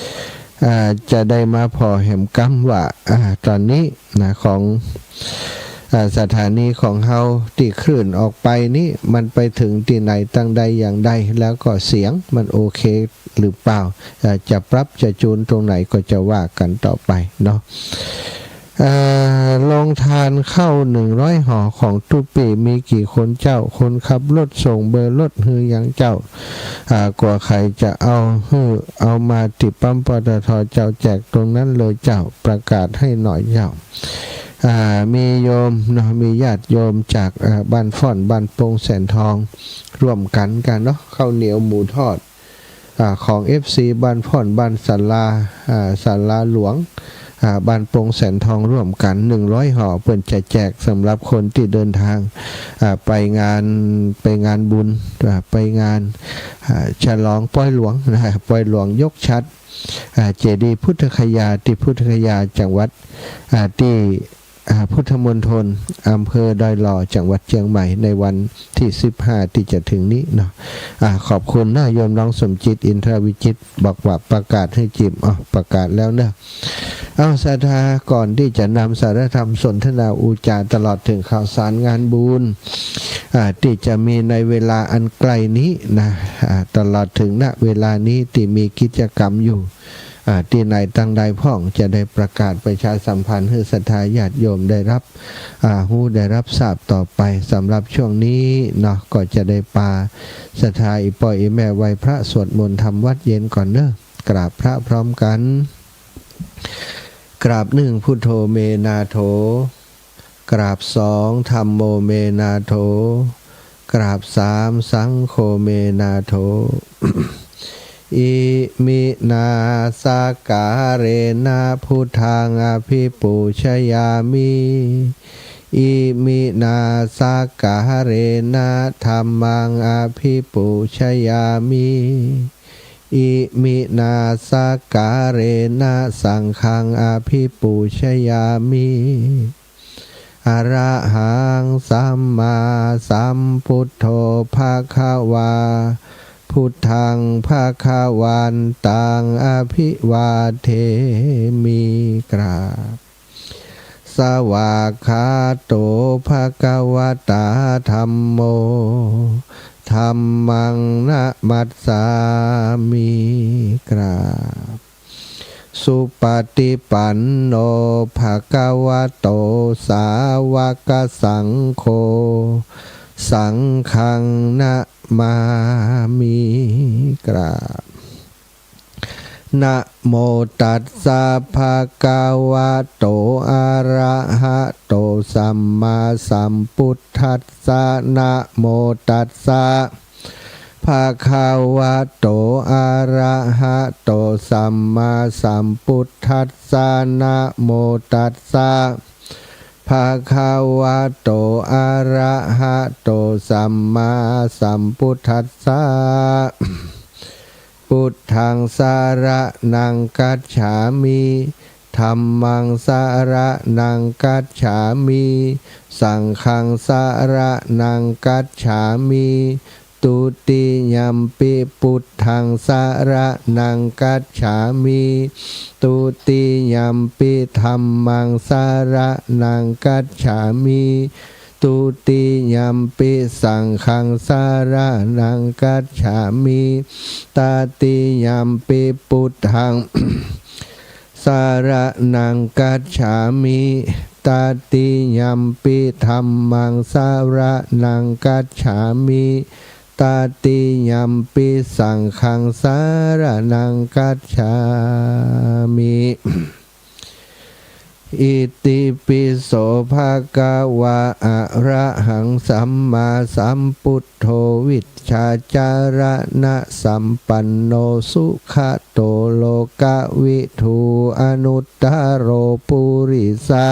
ำ อ่า จะได้มาผ่อแหมกำว่า อ่า ต๋อนนี้นะ ของ อ่า สถานีของเฮาตี้คลื่นออกไปนี้ มันไปเถิงตี้ไหน ตางใดอย่างใด แล้วก็เสียงมันโอเคหรือเปล่า อ่า จะปรับจะจูนตรงไหนก็จะว่ากั๋นต่อไปเนาะ เอ่อ โรงทานข้าวหนึ่งร้อยห่อของตุ๊ปี้มีกี่คนเจ้า คนขับรถส่งเบอร์รถหื้อยังเจ้า อ่า กั๋วใผจะเอาหื้อ เอามาตี้ปั๊ม ปตท. เจ้า แจกตรงนั้นเลยเจ้า ประกาศให้หน่อยเจ้า อ่า มีโยมเนาะ มีญาติโยมจาก อ่า บ้านฟ้อน บ้านโป่ง แสนทอง ร่วมกั๋นกั๋นเนาะ ข้าวเหนียวหมูทอด อ่า ของ เอฟซี บ้านฟ้อน บ้านศาลา อ่า ศาลาหลวง อ่า บ้านโป่งแสนทองร่วมกั๋น หนึ่งร้อยห่อ เปิ้นจะแจกสำหรับคนตี้เดินตาง อ่า ไปงาน ไปงานบุญ อ่า ไปงาน อ่า ฉลองปอยหลวงนะ ปอยหลวงยกฉัตร อ่า เจดีย์พุทธคยา ตี้พุทธคยา จังหวัด อ่า ตี้ อ่า พุทธมณฑล อำเภอดอยหล่อ จังหวัดเจียงใหม่ ในวันตี้สิบห้าตี้จะเถิงนี้เนาะ อ่า ขอบคุณนะ โยมน้องสมจิต อินทรวิจิตร บอกว่าประกาศหื้อจิ๋ม อ้อ ประกาศแล้วเนาะ เอา ศรัทธา ก่อนตี้จะนำสาธรรมสนทนาอู้จ๋าตลอดเถิงข่าวสารงานบุญ อ่า ตี้จะมีในเวลาอันใก้นี้นะ อ่า ตลอดเถิง ณ เวลานี้ตี้มีกิจกรรมอยู่ อ่า ตี้ไหนตังใดพ่อง จะได้ประกาศประชาสัมพันธ์หื้อศรัทธาญาติโยมได้ฮับ อ่า ฮู้ได้ฮับทราบต่อไป สำหรับช่วงนี้เนาะ ก็จะได้ปาศรัทธาอี่ป้ออี่แม่ไหว้พระสวดมนต์ทำวัตรเย็นก่อนเนาะ กราบพระพร้อมกั๋น กราบหนึ่ง พุทโธเมนาโถ กราบสอง ธัมโมเมนาโถ กราบสาม สังโฆเมนาโถ อิมินาสการะนะ พุทธังอภิปูชยามิ อิมินาสการะนะ ธัมมังอภิปูชยามิ อิมินาสการะนะ สังฆังอภิปูชยามิ อะระหังสัมมาสัมพุทโธภะคะวา พุทธังภะคะวันตังอภิวาเทมิ กราบ สวากขาโตภะคะวะตา ธัมโม ธัมมังนะมัสสามิ กราบ สุปฏิปันโนภะคะวะโต สาวกสังโฆ สังฆังนะมามิ กราบ นะโมตัสสะภะคะวะโต อะระหะโต สัมมาสัมพุทธัสสะ นะโมตัสสะ ภะคะวะโต อะระหะโต สัมมาสัมพุทธัสสะ นะโมตัสสะ ภะคะวะโต อะระหะโต สัมมาสัมพุทธัสสะ พุทธังสะระณังคัจฉามิ ธัมมังสะระณังคัจฉามิ สังฆังสะระณังคัจฉามิ ทุติยัมปิพุทธังสะระณังคัจฉามิ ทุติยัมปิธัมมังสะระณังคัจฉามิ ทุติยัมปิสังฆังสะระณังคัจฉามิ ตติยัมปิพุทธัง สะระณังคัจฉามิ ตติยัมปิธัมมังสะระณังคัจฉามิ ตติยัมปิสังฆังสะระณังคัจฉามิ อิติปิโสภะคะวะ อะระหังสัมมาสัมพุทโธ วิชชาจารณะสัมปันโน สุขะโตโลกะวิทู อนุตตะโรปุริสะ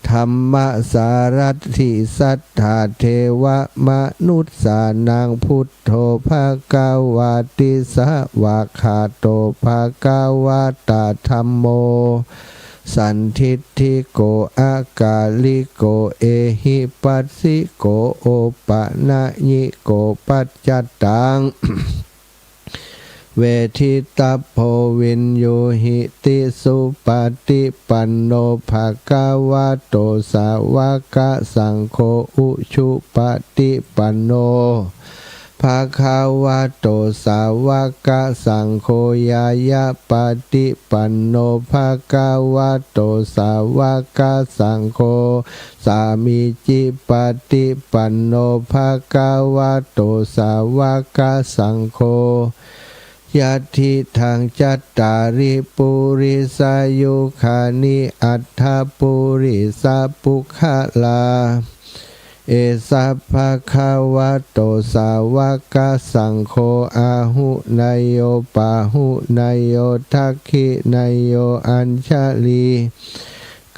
ธัมมะสารัตถิ สัตถาเทวะมนุสสานัง พุทโธภะคะวาติ สวากขาโตภะคะวะตา ธัมโม สันทิฏฐิโก อะกาลิโก เอหิปัสสิโก โอปะนะยิโก ปัจจัตตัง เวทิตัพโพ วิญญูหิติ สุปะฏิปันโน ภะคะวะโต สาวะกะสังโฆ อุชุปะฏิปันโน ภะคะวะโต สาวะกะสังโฆ ญาญะปะฏิปันโน ภะคะวะโต สาวะกะสังโฆ สามีจิปะฏิปันโน ภะคะวะโต สาวะกะสังโฆ ยัตถิตัง จัตตาริ ปุริสายุคานิ อัตถะปุริสะปุคคละ เอสะภะคะวะโต สาวกะสังโฆ อาหุเนยโย ปาหุเนยโย ทักขิเนยโย อัญชลี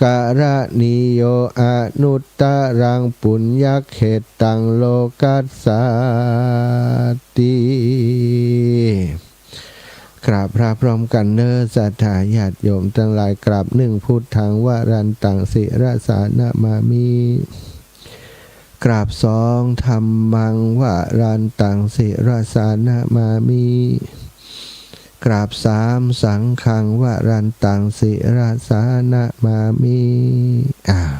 กะระณีโย อนุตตะรังปุญญะเขตตัง โลกัสสาติ กราบพระพร้อมกั๋นเน่อ ศรัทธาญาติโยมตังหลาย กราบ หนึ่ง พุทธัง วรันตัง ศิรสา นะมามิ กราบ สอง ธัมมัง วรันตัง ศิรสา นะมามิ กราบ สาม สังฆัง วรันตัง ศิรสา นะมามิ อ้าว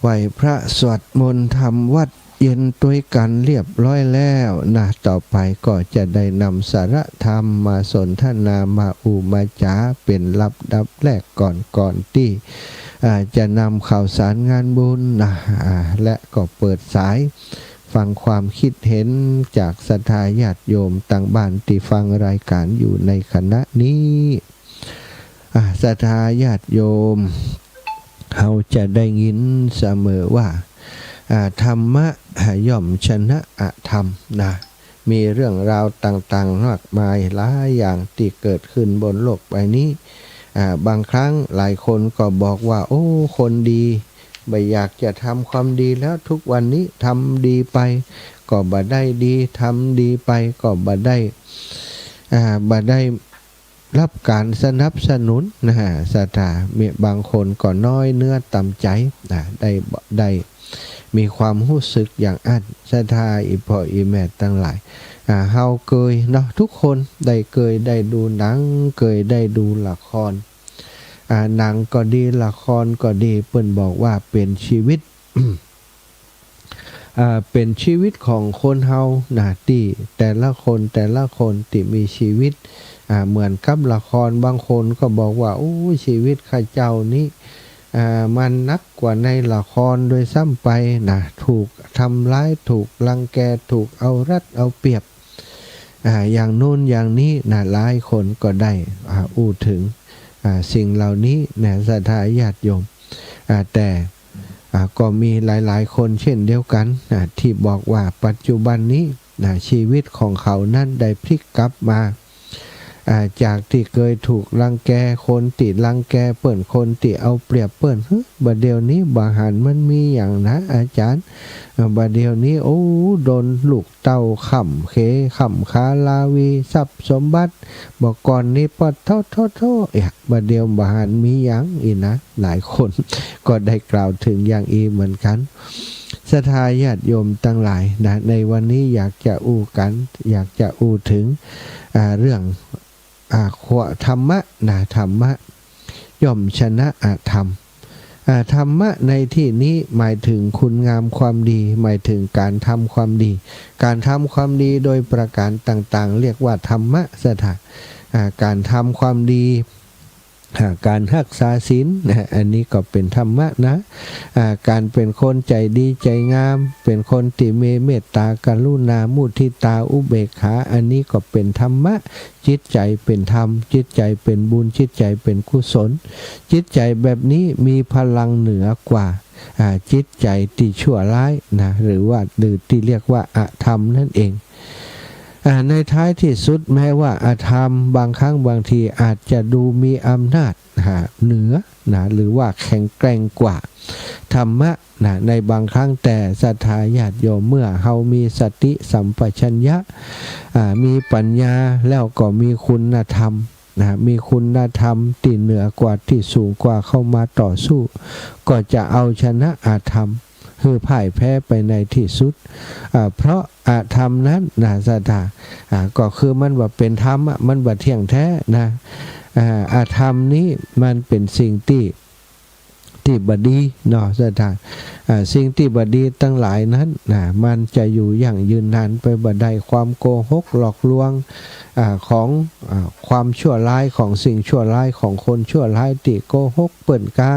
ไหว้พระสวดมนต์ทำวัตรเย็นตวยกั๋นเรียบร้อยแล้วนะ ต่อไปก็จะได้นำสาระธรรมมาสนทนา มาอู้มาจ๋า เป๋นลำดับแรกก่อน ก่อนตี้ อ่า จะนำข่าวสารงานบุญนะ อ่า และก็เปิดสายฟังความคิดเห็นจากศรัทธาญาติโยมตังบ้านตี้ฟังรายก๋านอยู่ในขณะนี้ อ่า ศรัทธาญาติโยม เฮาจะได้ยินเสมอว่า อ่า ธรรมะ อ่า ย่อมชนะอธรรมนะ มีเรื่องราวต่างๆ มากมายหลายอย่างตี้เกิดขึ้นบนโลกใบนี้ อ่า บางครั้งหลายคนก็บอกว่า โอ้ คนดี บ่อยากจะทำความดีแล้ว ทุกวันนี้ทำดีไปก็บ่ได้ดี ทำดีไปก็บ่ได้ อ่า บ่ได้ รับก๋านสนับสนุนนะฮะ ศรัทธา มีบางคนก็น้อยเนื้อต่ำใจ๋นะ ได้ ได้มีความฮู้สึกอย่างอั้น ศรัทธา อี่ป้ออี่แม่ตังหลาย อ่า เฮาเกยเนาะ ทุกคนได้เกยได้ดูหนัง เกยได้ดูละคร อ่า หนังก็ดี ละครก็ดี เปิ้นบอกว่าเป๋นชีวิต อ่า เป๋นชีวิตของคนเฮานะ ตี้แต่ละคนแต่ละคนตี้มีชีวิต อ่า เหมือนกับละคร บางคนก็บอกว่า โอ้ ชีวิตข้าเจ้านี้ อ่า มันหนักกว่าในละครด้วยซ้ำไปนะ ถูกทำร้าย ถูกรังแก ถูกเอารัดเอาเปรียบ อ่า อย่างโน้นอย่างนี้นะ หลายคนก็ได้ อ่า อู้ถึง อ่า สิ่งเหล่านี้นะ ศรัทธาญาติโยม อ่า แต่ อ่า ก็มีหลายๆ คนเช่นเดียวกั๋นนะ ตี้บอกว่าปัจจุบันนี้นะ ชีวิตของเขานั้นได้พลิกกลับมา อ่า จากตี้เกยถูกรังแก คนตี้รังแกเปิ้น คนตี้เอาเปรียบเปิ้น เฮ้อ บ่าเดี่ยวนี้บ่หันมันมีหยังนะอาจ๋ารย์ อ่า บ่าเดี่ยวนี้ โอ้ โดนลูกเต้าค้ำเขค้ำคาราวี ทรัพย์สมบัติ บ่าก่อนนี้ปะโธ่โธ่โธ่ เอ๊ะ บ่าเดี่ยวบ่หันมีหยังอี้นะ หลายคนก็ได้กล่าวถึงอย่างอี้เหมือนกั๋น ศรัทธาญาติโยมตังหลายนะ ในวันนี้อยากจะอู้กั๋น อยากจะอู้ถึง อ่า เรื่อง อ่า คว- ธรรมะนะ ธรรมะย่อมชนะอธรรม อ่า ธรรมะในตี้นี้หมายถึงคุณงามความดี หมายถึงก๋านทำความดี ก๋านทำความดีโดยประก๋านต่างๆ เรียกว่าธรรมะ ศรัทธา อ่า ก๋านทำความดี อ่า ก๋านฮักษาศีลนะ อันนี้ก็เป๋นธรรมะนะ อ่า ก๋านเป๋นคนใจ๋ดีใจ๋งาม เป๋นคนตี้มีเมตตากรุณา มุทิตา อุเบกขา อันนี้ก็เป๋นธรรมะ จิตใจ๋เป๋นธรรม จิตใจ๋เป๋นบุญ จิตใจ๋เป๋นกุศล จิตใจ๋แบบนี้มีพลังเหนือกว่า อ่า จิตใจ๋ตี้ชั่วร้ายนะ หรือว่า หรือตี้เรียกว่าอธรรมนั่นเอง อ่า ในท้ายตี้สุดแม้ว่าอธรรมบางครั้งบางทีอาจจะดูมีอำนาจ อ่า เหนือนะ หรือว่าแข็งแกร่งกว่าธรรมะนะ ในบางครั้ง แต่ศรัทธาญาติโยม เมื่อเฮามีสติสัมปชัญญะ อ่า มีปัญญา แล้วก็มีคุณธรรมนะ มีคุณธรรมตี้เหนือกว่า ตี้สูงกว่าเข้ามาต่อสู้ ก็จะเอาชนะอธรรม หื้อพ่ายแพ้ไปในตี้สุด อ่า เพราะอธรรมนั้นนะ ศรัทธา อ่า ก็คือมันบ่เป๋นธรรมอะ มันบ่เที่ยงแท้นะ อ่า อธรรมนี้มันเป๋นสิ่งตี้ ตี้บ่ดีเนาะ ศรัทธา อ่า สิ่งตี้บ่ดีตังหลายนั้นนะ มันจะอยู่ยั่งยืนนานไปบ่ได้ ความโกหกหลอกลวง อ่า ของ อ่า ความชั่วร้าย ของสิ่งชั่วร้าย ของคนชั่วร้ายตี้โกหกเปิ้นกา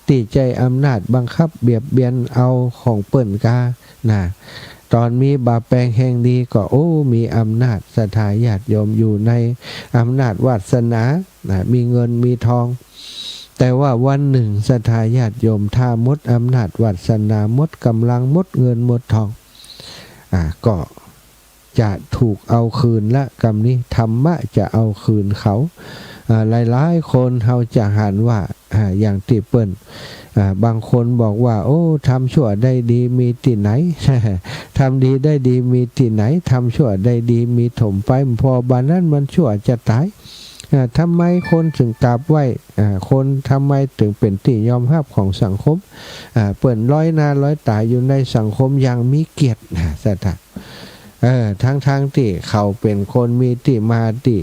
ตี้ใจ๊อำนาจบังคับเบียดเบียนเอาของเปิ้นกานะ ต๋อนมีบ่าแปงแฮงดีก็ โอ้ มีอำนาจ ศรัทธาญาติโยม อยู่ในอำนาจวาสนานะ มีเงินมีทอง แ แต่ว่าวันหนึ่งศรัทธาญาติโยมถ้าหมดอำนาจวาสนา หมดก๋ำลัง หมดเงินหมดทอง อ่า ก็จะถูกเอาคืนละ กำนี้ธรรมะจะเอาคืนเขา อ่า หลายๆ คนเฮาจะหันว่า อ่า อย่างตี้เปิ้น อ่า บางคนบอกว่า โอ้ ทำชั่วได้ดีมีตี้ไหน ทำดีได้ดีมีตี้ไหน ทำชั่วได้ดีมีถมไป บ่านั้นมันชั่วจะต๋าย อ่า ทำไมคนจึงกราบไหว้ อ่า คนทำไมจึงเป๋นตี้ยอมฮับของสังคม อ่า เปิ้นลอยหน้าลอยต๋าอยู่ในสังคมอย่างมีเกียรติ นะ ศรัทธา เออ ทั้งๆ ตี้เขาเป๋นคนมีตี้มาตี้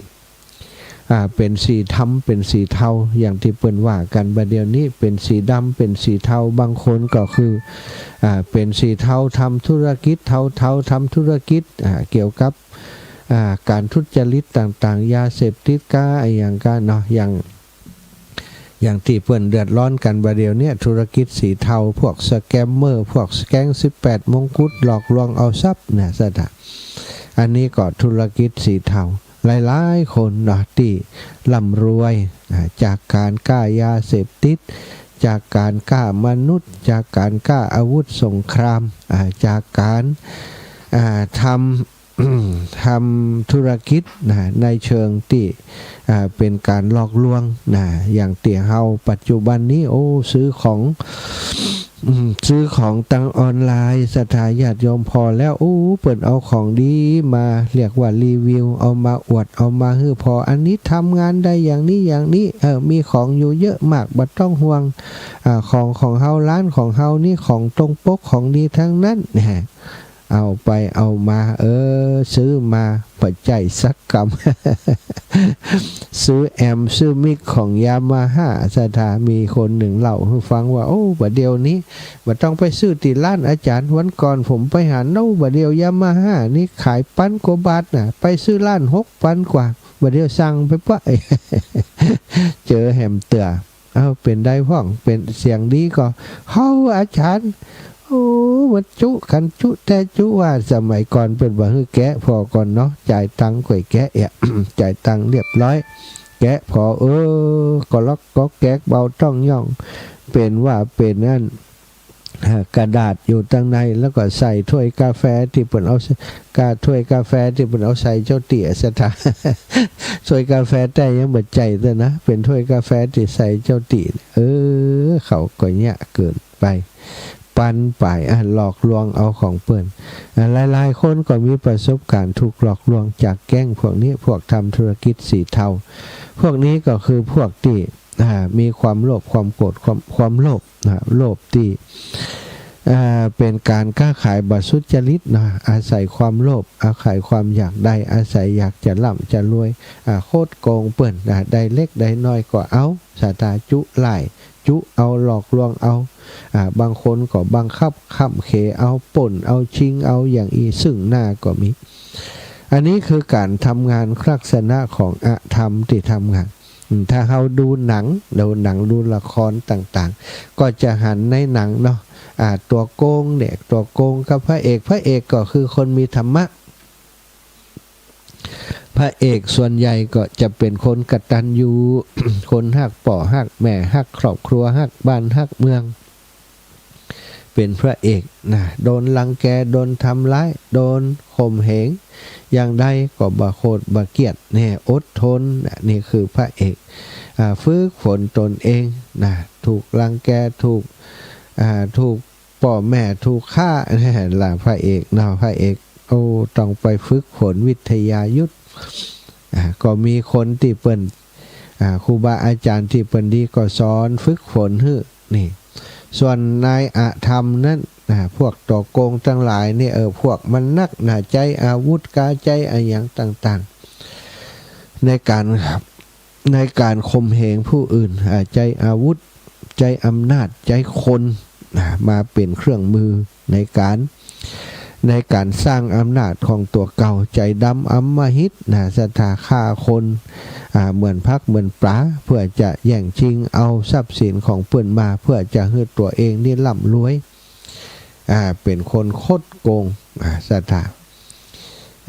อ่า เป๋นสีดำ เป๋นสีเทา อย่างตี้เปิ้นว่ากั๋นบ่าเดี่ยวนี้ เป๋นสีดำ เป๋นสีเทา บางคนก็คือ อ่า เป๋นสีเทา ทำธุรกิจเทาๆ ทำธุรกิจ อ่า เกี่ยวกับ อ่า ก๋านทุจริตต่างๆ ยาเสพติดก๊าอะหยังก๊าเนาะ อย่าง อย่างตี้เปิ้นเดือดร้อนกั๋นบ่าเดี่ยวเนี้ย ธุรกิจสีเทา พวกสแกมเมอร์ พวกแก๊งสิบแปดมงกุฎ หลอกลวงเอาทรัพย์เนี่ย ศรัทธา อันนี้ก็ธุรกิจสีเทา หลายๆ คนเนาะ ตี้ร่ำรวย อ่า จากก๋านก๊ายาเสพติด จากก๋านก๊ามนุษย์ จากก๋านก๊าอาวุธสงคราม อ่า จากก๋าน อ่า ทำ ทำธุรกิจนะ ในเชิงตี้ อ่า เป๋นก๋านหลอกลวงนะ อย่างตี้เฮาปัจจุบันนี้ โอ้ ซื้อของ อืม ซื้อของตางออนไลน์ ศรัทธาญาติโยมผ่อแล้ว โอ้ เปิ้นเอาของดีมา เรียกว่ารีวิว เอามาอวด เอามาหื้อผ่อ อันนี้ทำงานได้อย่างนี้อย่างนี้ เออ มีของอยู่เยอะมาก บ่ต้องห่วง อ่า ของของเฮา ร้านของเฮานี่ของตรงปก ของดีทั้งนั้น นะ เอาไปเอามา เออ ซื้อมาบ่ใจ้สักกำ ซื้อแอมป์ ซื้อมิกของยามาฮ่า ศรัทธา มีคนนึ่งเล่าหื้อฟังว่า โอ้ บ่าเดี่ยวนี้ บ่ต้องไปซื้อตี้ร้านอาจ๋ารย์ วันก่อนผมไปหัน โอ้ บ่าเดี่ยวยามาฮ่านี่ขายปันกว่าบาทนะ ไปซื้อร้านหกปันกว่า บ่าเดี่ยวสั่งไปปะ เจอแหมเตื้อ เอ้า เป๋นใดพ่อง เป๋นเสียงดีก่อ เฮาอาจ๋ารย์ โอ้ มันจุ คันจุแต๊จุว่า สมัยก่อนเปิ้นบ่หื้อแกะผ่อก่อนเนาะ จ่ายตังค์ก่อยแกะเอะ จ่ายตังค์เรียบร้อย แกะผ่อ เออ ก็ล็อกก็แก๊กเบาต้องย่อง เป๋นว่าเป๋นอัน อ่า กระดาษอยู่ตางใน แล้วก็ใส่ถ้วยกาแฟตี้เปิ้นเอาใส่ กา ถ้วยกาแฟตี้เปิ้นเอาใส่เจ้าตี้ ศรัทธา ถ้วยกาแฟแต๊ยังบ่ใจ้เตื้อนะ เป๋นถ้วยกาแฟตี้ใส่เจ้าตี้ เออ เขาก็เยียะเกินไป ปันไป อ่ะ หลอกลวงเอาของเปิ้น อ่ะ หลายๆ คนก็มีประสบการณ์ถูกหลอกลวงจากแก๊งพวกนี้ พวกทำธุรกิจสีเทา พวกนี้ก็คือพวกตี้ อ่า มีความโลภ ความโกรธ ความ ความโลภนะ โลภตี้ อ่า เป๋นก๋านก๊าขายบ่สุจริตนะ อาศัยความโลภ อาศัยความอยากได้ อาศัยอยากจะร่ำจะรวย อ่า คดโกงเปิ้นนะ ได้เล็กได้น้อยก็เอา ศรัทธา จุหลาย จุเอา หลอกลวงเอา อ่า บางคนก็บังคับ ข่มเหงเอา ป้นเอา ชิงเอา อย่างอี้ซึ่งหน้าก็มี อันนี้คือก๋านทำงานลักษณะของอธรรมตี้ทำงาน อืม ถ้าเฮาดูหนัง ดูหนัง ดูละครต่างๆ ก็จะหันในหนังเนาะ อ่า ตั๋วโกงเนี่ย ตั๋วโกงกับพระเอก พระเอกก็คือคนมีธรรมะ พระเอกส่วนใหญ่ก็จะเป๋นคนกตัญญู คนฮักป้อฮักแม่ ฮักครอบครัว ฮักบ้านฮักเมือง เป๋นพระเอกนะ โดนรังแก โดนทำร้าย โดนข่มเหง อย่างใดก็บ่โขดบ่เคียด เนี่ย อดทนนะ นี่คือพระเอก อ่า ฝึกฝนตนเองนะ ถูกรังแก ถูก อ่า ถูกป้อแม่ ถูกฆ่า เนี่ย ละพระเอกเนาะ พระเอก โอ้ ต้องไปฝึกฝนวิทยายุทธ อ่า ก็มีคนตี้เปิ้น อ่า ครูบาอาจ๋ารย์ตี้เปิ้นดีก็สอนฝึกฝนหื้อ นี่ ส่วนนายอธรรมนั้น อ่า พวกตั๋วโกงตังหลายเนี่ย เออ พวกมันนักหนาใจ๊อาวุธก๊า ใจ๊อะหยังต่างๆ ในก๋าน ในก๋านข่มเหงผู้อื่น อ่า ใจ๊อาวุธ ใจ๊อำนาจ ใจ๊คน อ่า มาเป๋นเครื่องมือในก๋าน ในก๋านสร้างอำนาจของตั๋วเก่า ใจ๋ดำอำมหิตนะ ศรัทธา ฆ่าคน อ่า เหมือนผักเหมือนป๋า เพื่อจะแย่งชิงเอาทรัพย์สินของเปิ้นมา เพื่อจะหื้อตั๋วเองนี่ร่ำรวย อ่า เป๋นคนคดโกง อ่า ศรัทธา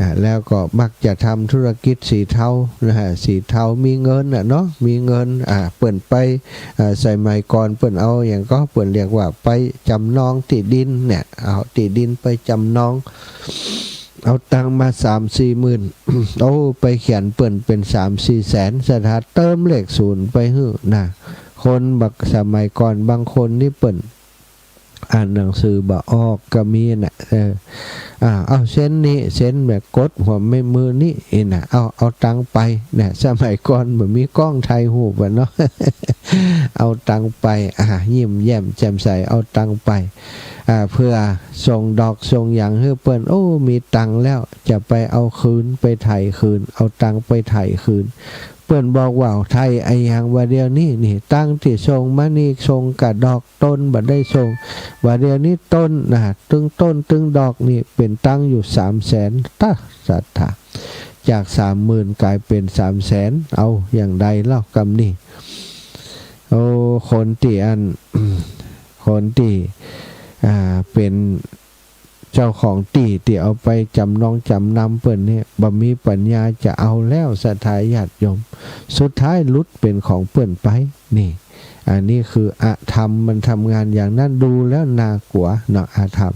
อ่า แล้วก็มักจะทำธุรกิจสีเทานะฮะ สีเทามีเงินน่ะเนาะ มีเงิน อ่า เปิ้นไป อ่า สมัยก่อนเปิ้นเอาหยังก็ เปิ้นเรียกว่าไปจำนองตี้ดินเนี่ย เอาตี้ดินไปจำนอง เอาตังค์มาสามสี่หมื่น โอ้ ไปเขียนเปิ้นเป๋นสามสี่แสน ศรัทธา เติมเลขศูนย์ไปหื้อนะ คนบาง สมัยก่อนบางคนนี่เปิ้น อ่านหนังสือบ่ออกก็มีน่ะ เออ อ่า เอาเซ็นนี้ เซ็นแบบกดหัวแม่มือนี้ อี้น่ะ เอา เอาตังค์ไป เนี่ย สมัยก่อนบ่มีกล้องถ่ายรูปอะเนาะ เอาตังค์ไป อ่า ยิ้มแย้มแจ่มใส เอาตังค์ไป อ่า เพื่อส่งดอกส่งหยังหื้อเปิ้น โอ้ มีตังค์แล้ว จะไปเอาคืน ไปไถ่คืน เอาตังค์ไปไถ่คืน เปิ้นบอกว่า ไถ่อะหยัง บ่าเดี่ยวนี้นี่ ตังค์ตี้ส่งมานี่ ส่งก้าดอก ต้นบ่ได้ส่ง บ่าเดี่ยวนี้ต้นนะ ตึงต้นตึงดอกนี่เป๋นตังค์อยู่สามแสน ตะ ศรัทธา จากสามหมื่นก๋ายเป๋นสามแสน เอาอย่างใดเล่ากำนี้ โอ้ คนตี้อัน คนตี้ อ่า เป๋น เจ้าของตี้ ตี้เอาไปจำนองจำนำเปิ้นเนี่ย บ่มีปัญญาจะเอาแล้ว ศรัทธาญาติโยม สุดท้ายหลุดเป๋นของเปิ้นไป นี่ อันนี้คืออธรรม มันทำงานอย่างนั้น ดูแล้วน่ากลัวเนาะ อธรรม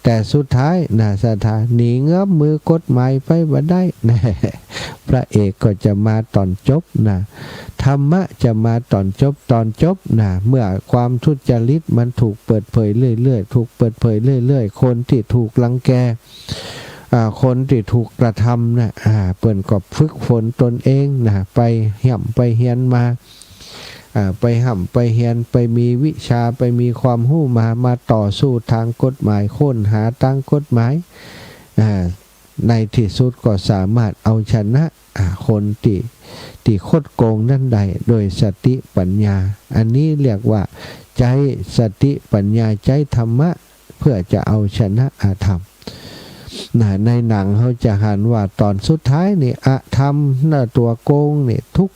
แต่สุดท้ายนะ ศรัทธา หนีเงื้อมมือกฎหมายไปบ่ได้ พระเอกก็จะมาต๋อนจบนะ ธรรมะจะมาต๋อนจบ ต๋อนจบนะ เมื่อความทุจริตมันถูกเปิดเผยเรื่อยๆ ถูกเปิดเผยเรื่อยๆ คนตี้ถูกรังแก อ่า คนตี้ถูกกระทำนะ อ่า เปิ้นก็ฝึกฝนตนเองนะ ไปฮ่ำไปเฮียนมา อ่า ไปฮ่ำไปเฮียน ไปมีวิชา ไปมีความฮู้มา มาต่อสู้ตางกฎหมาย ค้นหาตางกฎหมาย อ่า ในตี้สุดก็สามารถเอาชนะ อ่า คนตี้ ตี้คดโกงนั้นได้ โดยสติปัญญา อันนี้เรียกว่าใจ๊สติปัญญา ใจ๊ธรรมะ เพื่อจะเอาชนะอธรรม นะ ในหนังเฮาจะหันว่าต๋อนสุดท้ายนี่ อธรรมนะ ตั๋วโกงนี่ ทุก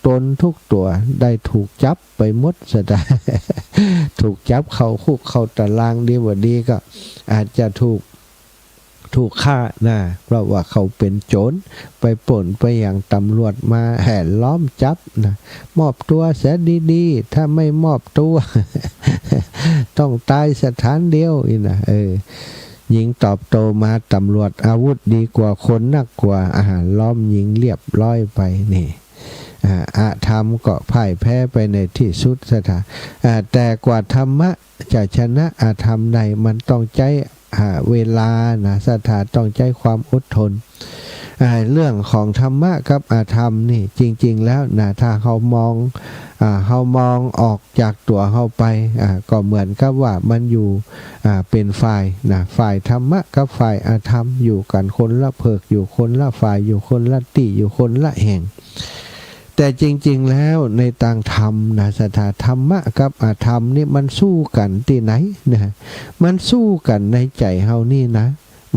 ต๋นทุกตั๋วได้ถูกจับไปหมด ศรัทธา ถูกจับเข้าคุกเข้าตาราง ดีบ่ดีก็อาจจะถูก ถูกฆ่านะ เพราะว่าเขาเป๋นโจร ไปปล้นไปหยัง ตำรวจมาแห่ล้อมจับนะ มอบตั๋วเสียดีๆ ถ้าไม่มอบตั๋ว ต้องต๋ายสถานเดียว อี้น่ะ เออ หญิงตอบโต้มา ตำรวจอาวุธดีกว่าคนนักกว่า อ่า ล้อมหญิงเรียบร้อยไป นี่ อ่า อธรรมก็พ่ายแพ้ไปในตี้สุด ศรัทธา อ่า แต่กว่าธรรมะจะชนะอธรรมได้ มันต้องใจ๊ อ่า เวลานะ ศรัทธา ต้องใจ๊ความอดทน อ่า เรื่องของธรรมะกับอธรรมนี่ จริงๆ แล้วนะ ถ้าเฮามอง อ่า เฮามองออกจากตั๋วเฮาไป อ่า ก็เหมือนกับว่ามันอยู่ อ่า เป๋นฝ่ายนะ ฝ่ายธรรมะกับฝ่ายอธรรม อยู่กั๋นคนละเผิก อยู่คนละฝ่าย อยู่คนละตี้ อยู่คนละแห่ง แต่จริงๆ แล้วในตางธรรมนะ ศรัทธา ธรรมะกับอธรรมนี่มันสู้กั๋นตี้ไหนนะ มันสู้กั๋นในใจ๋เฮานี่นะ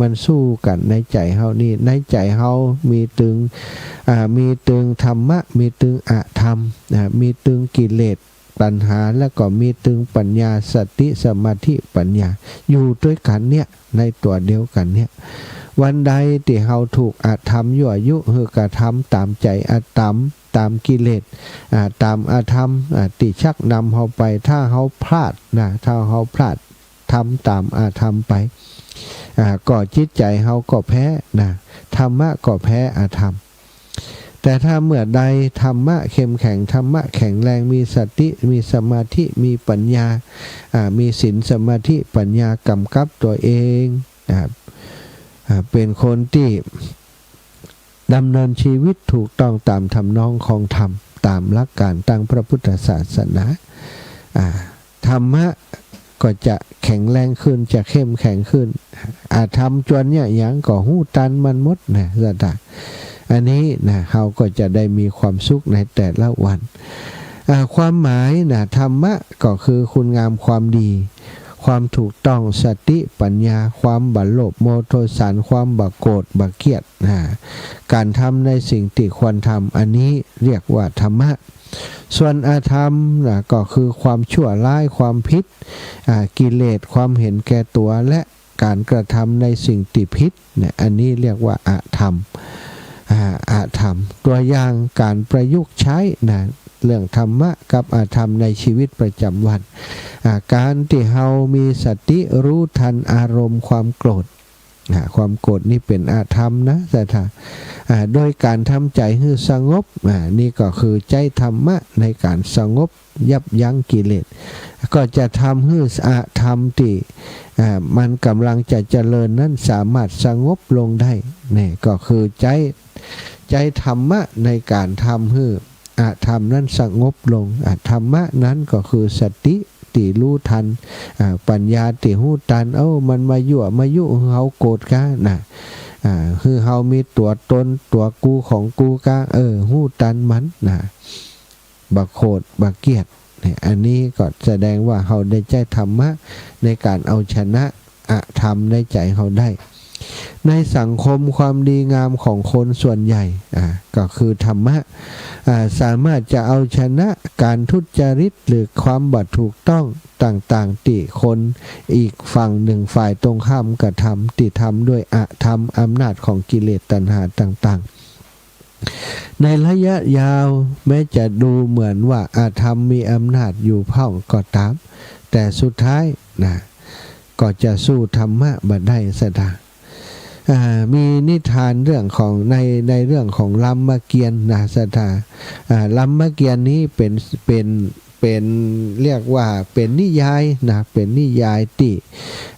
มันสู้กั๋นในใจ๋เฮานี่ ในใจ๋เฮามีตึง อ่า มีตึงธรรมะ มีตึงอธรรม อ่า มีตึงกิเลส ตัณหา แล้วก็มีตึงปัญญา สติ สมาธิ ปัญญา อยู่ตวยกั๋นเนี่ย ในตั๋วเดียวกั๋นเนี่ย วันใดตี้เฮาถูกอธรรมยั่วยุหื้อกระทำต๋ามใจ๋อธรรม ต๋ามกิเลส อ่า ต๋ามอธรรม อ่า ตี้ชักนำเฮาไป ถ้าเฮาพลาดนะ ถ้าเฮาพลาด ทำต๋ามอธรรมไป อ่า ก็จิตใจ๋เฮาก็แพ้นะ ธรรมะก็แพ้อธรรม แต่ถ้าเมื่อใดธรรมะเข้มแข็ง ธรรมะแข็งแรง มีสติ มีสมาธิ มีปัญญา อ่า มีศีล สมาธิ ปัญญา กำกับตั๋วเอง อ่า อ่า เป๋นคนตี้ดำเนินชีวิตถูกต้องต๋ามทำนองของธรรม ต๋ามหลักก๋านตางพระพุทธศาสนา อ่า ธรรมะก็จะแข็งแรงขึ้น จะเข้มแข็งขึ้น อธรรมจวนเยียะหยังก็ฮู้ตันมันหมดนะ ศรัทธา อันนี้นะ เฮาก็จะได้มีความสุขในแต่ละวัน อ่า ความหมายนะ ธรรมะก็คือคุณงามความดี ความถูกต้อง สติ ปัญญา ความบ่โลภโมโทสัน ความบ่โกรธบ่เคียดนะ ก๋านทำในสิ่งตี้ควรทำ อันนี้เรียกว่าธรรมะ ส่วนอธรรมนะ ก็คือความชั่วร้าย ความผิด อ่า กิเลส ความเห็นแก่ตั๋ว และ ก๋านกระทำในสิ่งตี้ผิด เนี่ย อันนี้เรียกว่าอธรรม อ่า อธรรม ตัวอย่างก๋านประยุกต์ใจ๊นะ เรื่องธรรมะกับอธรรมในชีวิตประจำวัน อ่า ก๋านตี้เฮามีสติฮู้ตันอารมณ์ความโกรธ อ่า ความโกรธนี่เป๋นอธรรมนะศรัทธา อ่า โดยก๋านทำใจ๋หื้อสงบ อ่า นี่ก็คือใจ๊ธรรมะในก๋านสงบ ยับยั้งกิเลส ก็จะทำหื้ออธรรมตี้ อ่า มันก่ำลังจะเจริญนั้นสามารถสงบลงได้ นี่ก็คือใจ๊ ใจ๊ธรรมะในก๋านทำหื้ออธรรมนั้นสงบลง อ่า ธรรมะนั้นก็คือสติตี้ฮู้ตัน อ่า ปัญญาตี้ฮู้ตัน เอ้า มันมายั่วมายุหื้อเฮาโกรธกานะ อ่า หื้อเฮามีตั๋วตนตั๋วกูของกูกา เออ ฮู้ตันมันนะ บ่โกรธบ่เกลียด เนี่ย อันนี้ก็แสดงว่าเฮาได้ใจ๊ธรรมะในก๋านเอาชนะอธรรมในใจ๋เฮาได้ ในสังคมความดีงามของคนส่วนใหญ่ อ่า ก็คือธรรมะ อ่า สามารถจะเอาชนะก๋านทุจริตหรือความบ่ถูกต้องต่างๆ ตี้คนอีกฝั่งหนึ่งฝ่ายตรงข้ามกระทำ ตี้ทำด้วยอธรรม อำนาจของกิเลสตัณหาต่างๆ ในระยะยาวแม้จะดูเหมือนว่าอธรรมมีอำนาจอยู่พ่องก็ต๋าม แต่สุดท้ายนะ ก็จะสู้ธรรมะบ่ได้ศรัทธา อ่า มีนิทานเรื่องของใน ในเรื่องของรามเกียรติ์นะศรัทธา อ่า รามเกียรติ์นี้เป๋น เป๋น เป๋น เรียกว่าเป๋นนิยายนะ เป๋นนิยายตี้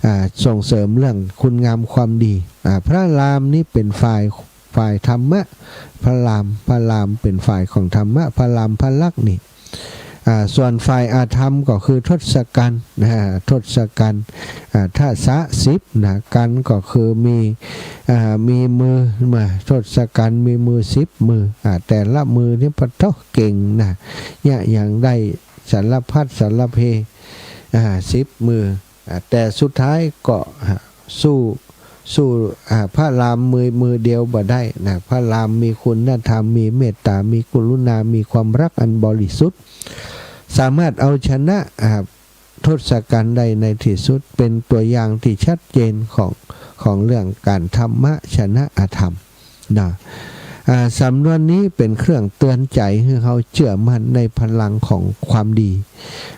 อ่า ส่งเสริมเรื่องคุณงามความดี อ่า พระรามนี่เป๋นฝ่าย ฝ่ายธรรมะ พระราม พระรามเป๋นฝ่ายของธรรมะ พระรามพระลักษมณ์นี่ อ่า ส่วนฝ่ายอธรรมก็คือทศกัณฐ์นะ ทศกัณฐ์ อ่า ทศะสิบนะ กัณฑ์ก็คือมี อ่า มีมือมา ทศกัณฐ์มีมือสิบมือ อ่า แต่ละมือนี่ปะโถเก่งนะ เยียะหยังได้สารพัดสารเพ อ่า สิบมือ อ่า แต่สุดท้ายก็ อ่า สู้ สู้ อ่า พระรามมือ มือเดียวบ่ได้นะ พระรามมีคุณธรรม มีเมตต๋า มีกรุณา มีความรักอันบริสุทธิ์ สามารถเอาชนะ อ่า ทศกัณฐ์ได้ในที่สุด เป๋นตัวอย่างตี้ชัดเจนของ ของเรื่องก๋านธรรมะชนะอธรรม นะ อ่า สำนวนนี้เป๋นเครื่องเตือนใจ๋หื้อเฮาเจื้อมั่นในพลังของความดี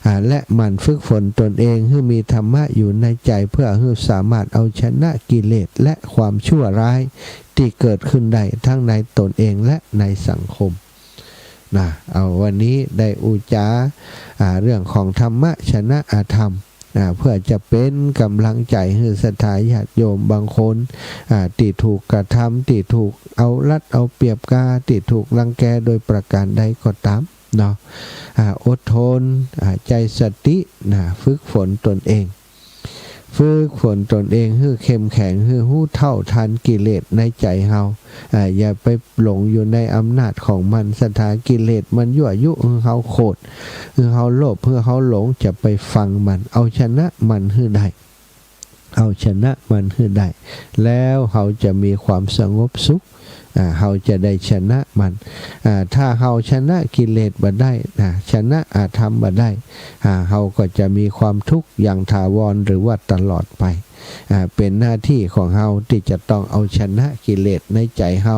อ่า และหมั่นฝึกฝนตนเองหื้อมีธรรมะอยู่ในใจ๋ เพื่อหื้อสามารถเอาชนะกิเลสและความชั่วร้ายตี้เกิดขึ้นได้ทั้งในตนเองและในสังคม นะ เอาวันนี้ได้อู้จ๋า อ่า เรื่องของธรรมะชนะอธรรม อ่า เพื่อจะเป๋นก๋ำลังใจ๋หื้อศรัทธาญาติโยมบางคน อ่า ตี้ถูกกระทำ ตี้ถูกเอารัดเอาเปรียบกา ตี้ถูกรังแกโดยประก๋านใดก็ต๋ามเนาะ อ่า อดทน อ่า ใจ๊สตินะ ฝึกฝนตนเอง ฝึกฝนตนเองหื้อเข้มแข็ง หื้อฮู้เท่าทันกิเลสในใจ๋เฮา อ่า อย่าไปหลงอยู่ในอำนาจของมัน ศรัทธา กิเลสมันยั่วยุหื้อเฮาโขด หื้อเฮาโลภ หื้อเฮาหลง จะไปฟังมัน เอาชนะมันหื้อได้ เอาชนะมันหื้อได้ แล้วเฮาจะมีความสงบสุข อ่า เฮาจะได้ชนะมัน อ่า ถ้าเฮาชนะกิเลสบ่ได้นะ ชนะอธรรมบ่ได้ อ่า เฮาก็จะมีความทุกข์อย่างถาวรหรือว่าตลอดไป อ่า เป๋นหน้าตี้ของเฮาตี้จะต้องเอาชนะกิเลสในใจ๋เฮา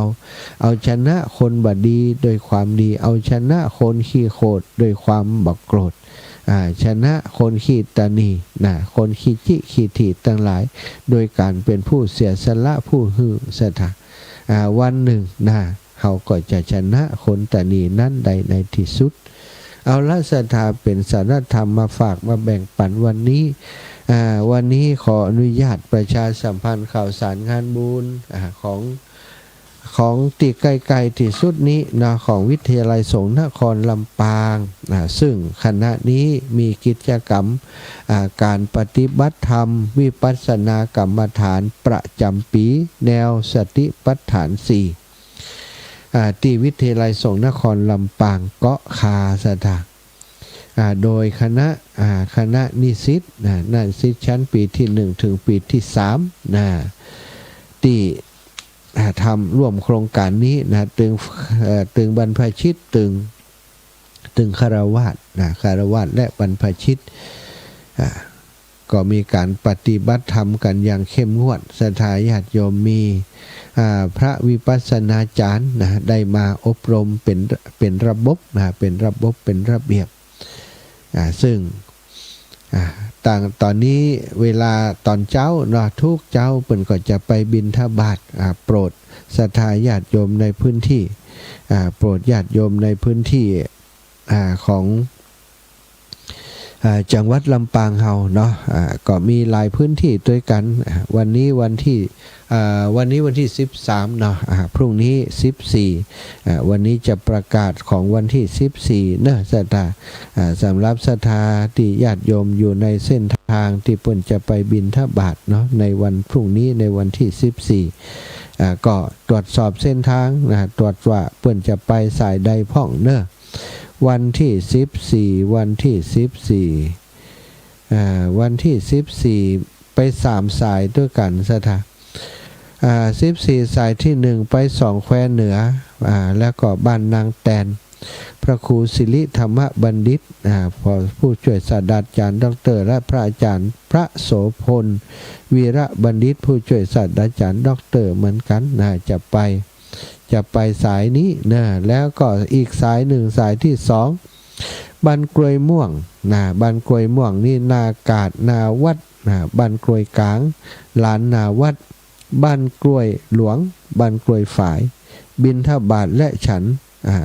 เอาชนะคนบ่ดีด้วยความดี เอาชนะคนขี้โขดด้วยความบ่โกรธ อ่า ชนะคนขี้ตะหนี่นะ คนขี้จิขี้ถี่ตังหลาย โดยก๋านเป๋นผู้เสียสละผู้หื้อ ศรัทธา อ่า วันนึ่งนะ เฮาก็จะชนะคนตะหนี่นั้นได้ในตี้สุด เอาละศรัทธา เป๋นสาระธรรมมาฝากมาแบ่งปั๋นวันนี้ อ่า วันนี้ขออนุญาตประชาสัมพันธ์ข่าวสารงานบุญ อ่า ของ ของตี้ใก้ๆ ตี้สุดนี้นะ ของวิทยาลัยสงฆ์นครลำปาง อ่า ซึ่งขณะนี้มีกิจกรรม อ่า ก๋านปฏิบัติธรรมวิปัสสนากรรมฐานประจ๋ำปี๋ แนวสติปัฏฐานสี่ อ่า ตี้วิทยาลัยสงฆ์นครลำปางเกาะคา ศรัทธา อ่า โดยคณะ อ่า คณะนิสิตนะ นิสิตชั้นปี๋ตี้นึ่งเถิงปี๋ตี้สามนะ ตี้ อ่า ทำร่วมโครงก๋านนี้นะ เถิง เอ่อ เถิงบรรพชิต เถิง เถิงฆราวาสนะ ฆราวาสและบรรพชิต อ่า ก็มีก๋านปฏิบัติธรรมกั๋นอย่างเข้มงวด ศรัทธาญาติโยม มี อ่า พระวิปัสสนาจารย์นะ ได้มาอบรมเป๋น เป๋นระบบนะ เป๋นระบบ เป๋นระเบียบ อ่า ซึ่ง อ่า ตาง ต๋อนนี้เวลาต๋อนเจ๊าเนาะ กู้เจ๊าเปิ้นก็จะไปบิณฑบาต อ่า โปรดศรัทธาญาติโยมในพื้นที่ อ่า โปรดญาติโยมในพื้นที่ อ่า ของ อ่า จังหวัดลำปางเฮาเนาะ อ่า ก็มีหลายพื้นที่ตวยกั๋น อ่า วันนี้วันตี้ อ่า วันนี้วันตี้สิบสามเนาะ อ่า พรุ่งนี้สิบสี่ อ่า วันนี้จะประกาศของวันตี้สิบสี่เนาะ ศรัทธา อ่า สำหรับศรัทธาตี้ญาติโยมอยู่ในเส้นตางตี้เปิ้นจะไปบิณฑบาตเนาะ ในวันพรุ่งนี้ในวันตี้สิบสี่ อ่า ก็ตรวจสอบเส้นตางนะ ตรวจว่าเปิ้นจะไปสายใดพ่องเนาะ วันตี้สิบสี่ วันตี้สิบสี่ อ่า วันตี้สิบสี่ ไปสามสายตวยกั๋น ศรัทธา อ่า สิบสี่ สายตี้หนึ่ง ไปสองแควเหนือ อ่า แล้วก็บ้านนางแตน พระครูสิริธรรมบัณฑิต อ่า พอ ผู้จ้วยศาสตราจารย์ด็อกเตอร์ และพระอาจารย์พระโสภณ วีระบัณฑิต ผู้จ้วยศาสตราจารย์ด็อกเตอร์เหมือนกั๋นนะ จะไป จะไปสายนี้นะ แล้วก็อีกสายหนึ่ง สายตี้สอง บ้านกล้วยม่วงนะ บ้านกล้วยม่วงนี่นาก๋าด นาวัดนะ บ้านกล้วยก๋าง ลานนาวัด บ้านกล้วยหลวง บ้านกล้วยฝาย บิณฑบาตและฉัน อ่า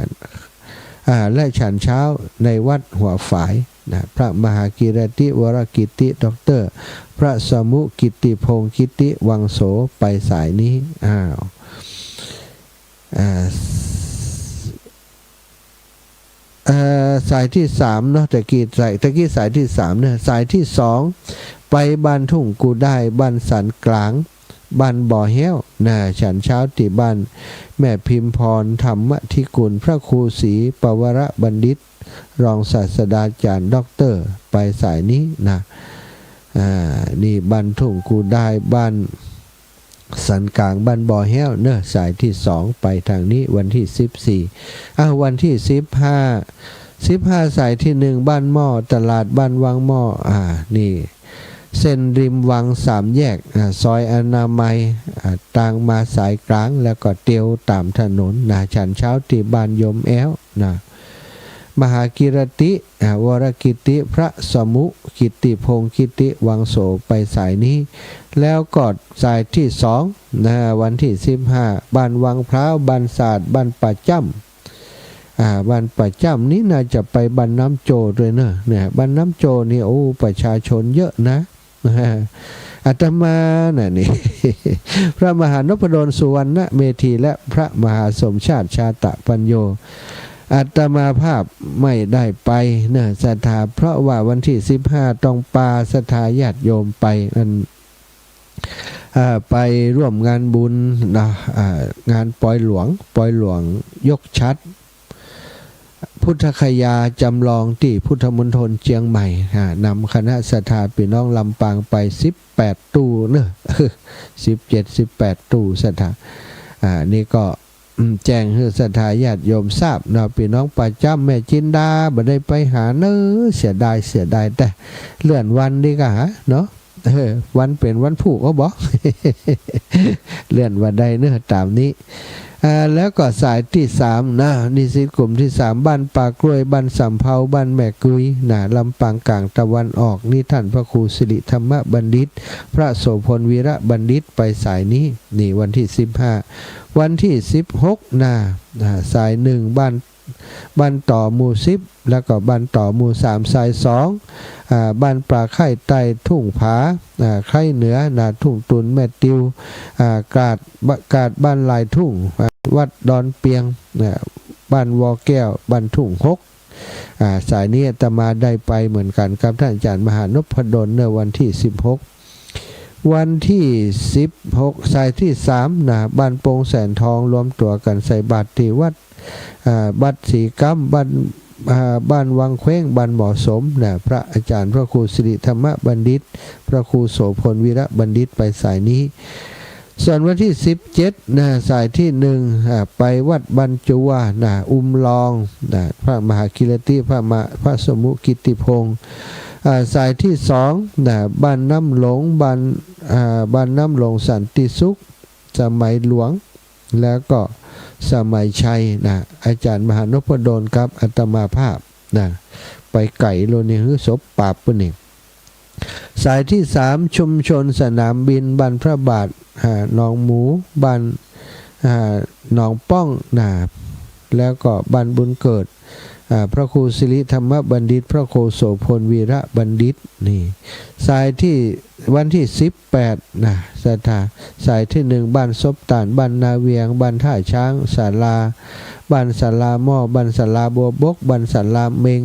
อ่า และฉันเช้าในวัดหัวฝายนะ พระมหากิรติวรกิตติด็อกเตอร์ พระสมุกิตติพงศ์กิตติวังโส ไปสายนี้ อ้าว อ่า เอ่อ สายตี้สามเนาะ ตะกี้สาย ตะกี้สายตี้สามเนาะ สายตี้สอง ไปบ้านทุ่งกูด้าย บ้านสันก๋าง บ้านบ่อแฮ้วนะ ฉันเช้าตี้บ้านแม่พิมพรธรรมธิกุล พระครูศรีปวรบัณฑิต รองศาสตราจารย์ด็อกเตอร์ ไปสายนี้นะ อ่า นี่บ้านทุ่งกูด้าย บ้านสันก๋าง บ้านบ่อแฮ้วเนาะ สายตี้สอง ไปตางนี้ วันตี้สิบสี่ อ่ะ วันตี้สิบห้า สิบห้า สายตี้หนึ่ง บ้านหม้อ ตลาดบ้านวังหม้อ อ่า นี่ เส้นริมวังสามแยก อ่า ซอยอนามัย อ่า ตางมาสายก๋าง แล้วก็เตียวต๋ามถนนนะ ฉันเช้าตี้บ้านยมแอ้วนะ มหากิรติ อ่า วรกิตติ พระสมุกิตติพงศ์กิตติวังโส ไปสายนี้ แล้วก็สายตี้สองนะ วันตี้สิบห้า บ้านวังพร้าว บ้านสาด บ้านป่าจ้ำ อ่า บ้านป่าจ้ำนี่น่าจะไปบ้านน้ำโจตวยเนาะ เนี่ย บ้านน้ำโจนี่ โอ้ ประชาชนเยอะนะ อาตมาน่ะนี่ พระมหานพดลสุวรรณเมธี และพระมหาสมชาติชาตะปัญโญ อาตมาภาพไม่ได้ไปเนาะ ศรัทธา เพราะว่าวันตี้สิบห้า ต้องปาศรัทธาญาติโยมไป อัน อ่า ไปร่วมงานบุญเนาะ อ่า งานปอยหลวง ปอยหลวงยกฉัตร พุทธคยาจำลองตี้พุทธมณฑลเจียงใหม่ อ่า นำคณะศรัทธาปี้น้องลำปางไปสิบแปดตู้เนาะ สิบเจ็ด สิบแปดตู้ ศรัทธา อ่า นี่ก็ อืม แจ้งหื้อศรัทธาญาติโยมทราบเนาะ ปี้น้องป่าจ้ำ แม่จินดา บ่ได้ไปหาเนาะ เสียดาย เสียดาย แต่เลื่อนวันดีกว่าเนาะ เออ วันเป๋นวันพูกก็บอก เลื่อนวันได้เนาะ ต๋ามนี้ อ่า แล้วก็สายตี้สามนะ นิสิตกลุ่มตี้สาม บ้านป่ากล้วย บ้านสำเภา บ้านแม่กุยนะ ลำปางก๋างตะวันออก นี่ต้านพระครูสิริธรรมบัณฑิต พระโสภณวีระบัณฑิต ไปสายนี้ นี่วันตี้สิบห้า วันตี้สิบหกนะ อ่า สายหนึ่ง บ้าน บ้านต่อหมู่สิบ แล้วก็บ้านต่อหมู่สาม สายสอง อ่า บ้านป่าไคร้ใต้ทุ่งผา อ่า ไคร้เหนือ นาทุ่งตุน แม่ติว อ่า กาด บะ กาดบ้านลายทุ่ง อ่า วัดดอนเปียง อ่า บ้านวอแก้ว บ้านทุ่งหก อ่า สายนี้อาตมาได้ไปเหมือนกั๋นกับต้านอาจ๋ารย์มหานพดล เนาะ วันตี้สิบหก วันตี้สิบหก สายตี้สามนะ บ้านโป่งแสนทอง รวมตั๋วกั๋นใส่บาตรตี้วัด อ่า วัดศรีกัม บ้าน อ่า บ้านวังเคว้ง บ้านหมอสมนะ พระอาจ๋ารย์พระครูสิริธรรมบัณฑิต พระครูโสภณวีระบัณฑิต ไปสายนี้ ส่วนวันตี้สิบเจ็ดนะ สายตี้หนึ่ง อ่า ไปวัดบ้านจัวนะ อุมลองนะ พระมหากิรติ พระมะ พระสมุกิตติพงศ์ อ่า สายตี้สองนะ บ้านน้ำหลง บ้าน อ่า บ้านน้ำหลงสันติสุข สมัยหลวง แล้วก็สมัยชัยนะ อาจ๋ารย์มหานพดลกับอาตมาภาพนะ ไปไก๋โลนี่ หื้อศพปาบปุ้นนี่ สายตี้สาม ชุมชนสนามบิน บ้านพระบาท อ่า หนองหมู บ้าน อ่า หนองป้องนะ แล้วก็บ้านบุญเกิด อ่า พระครูสิริธรรมบัณฑิต พระครูโสภณวีระบัณฑิต นี่ สายตี้ วันตี้สิบแปดนะ ศรัทธา สายตี้หนึ่ง บ้านศพตาน บ้านนาเวียง บ้านท่าช้าง ศาลา บ้านศาลาหม้อ บ้านศาลาบัวบก บ้านศาลาเม็ง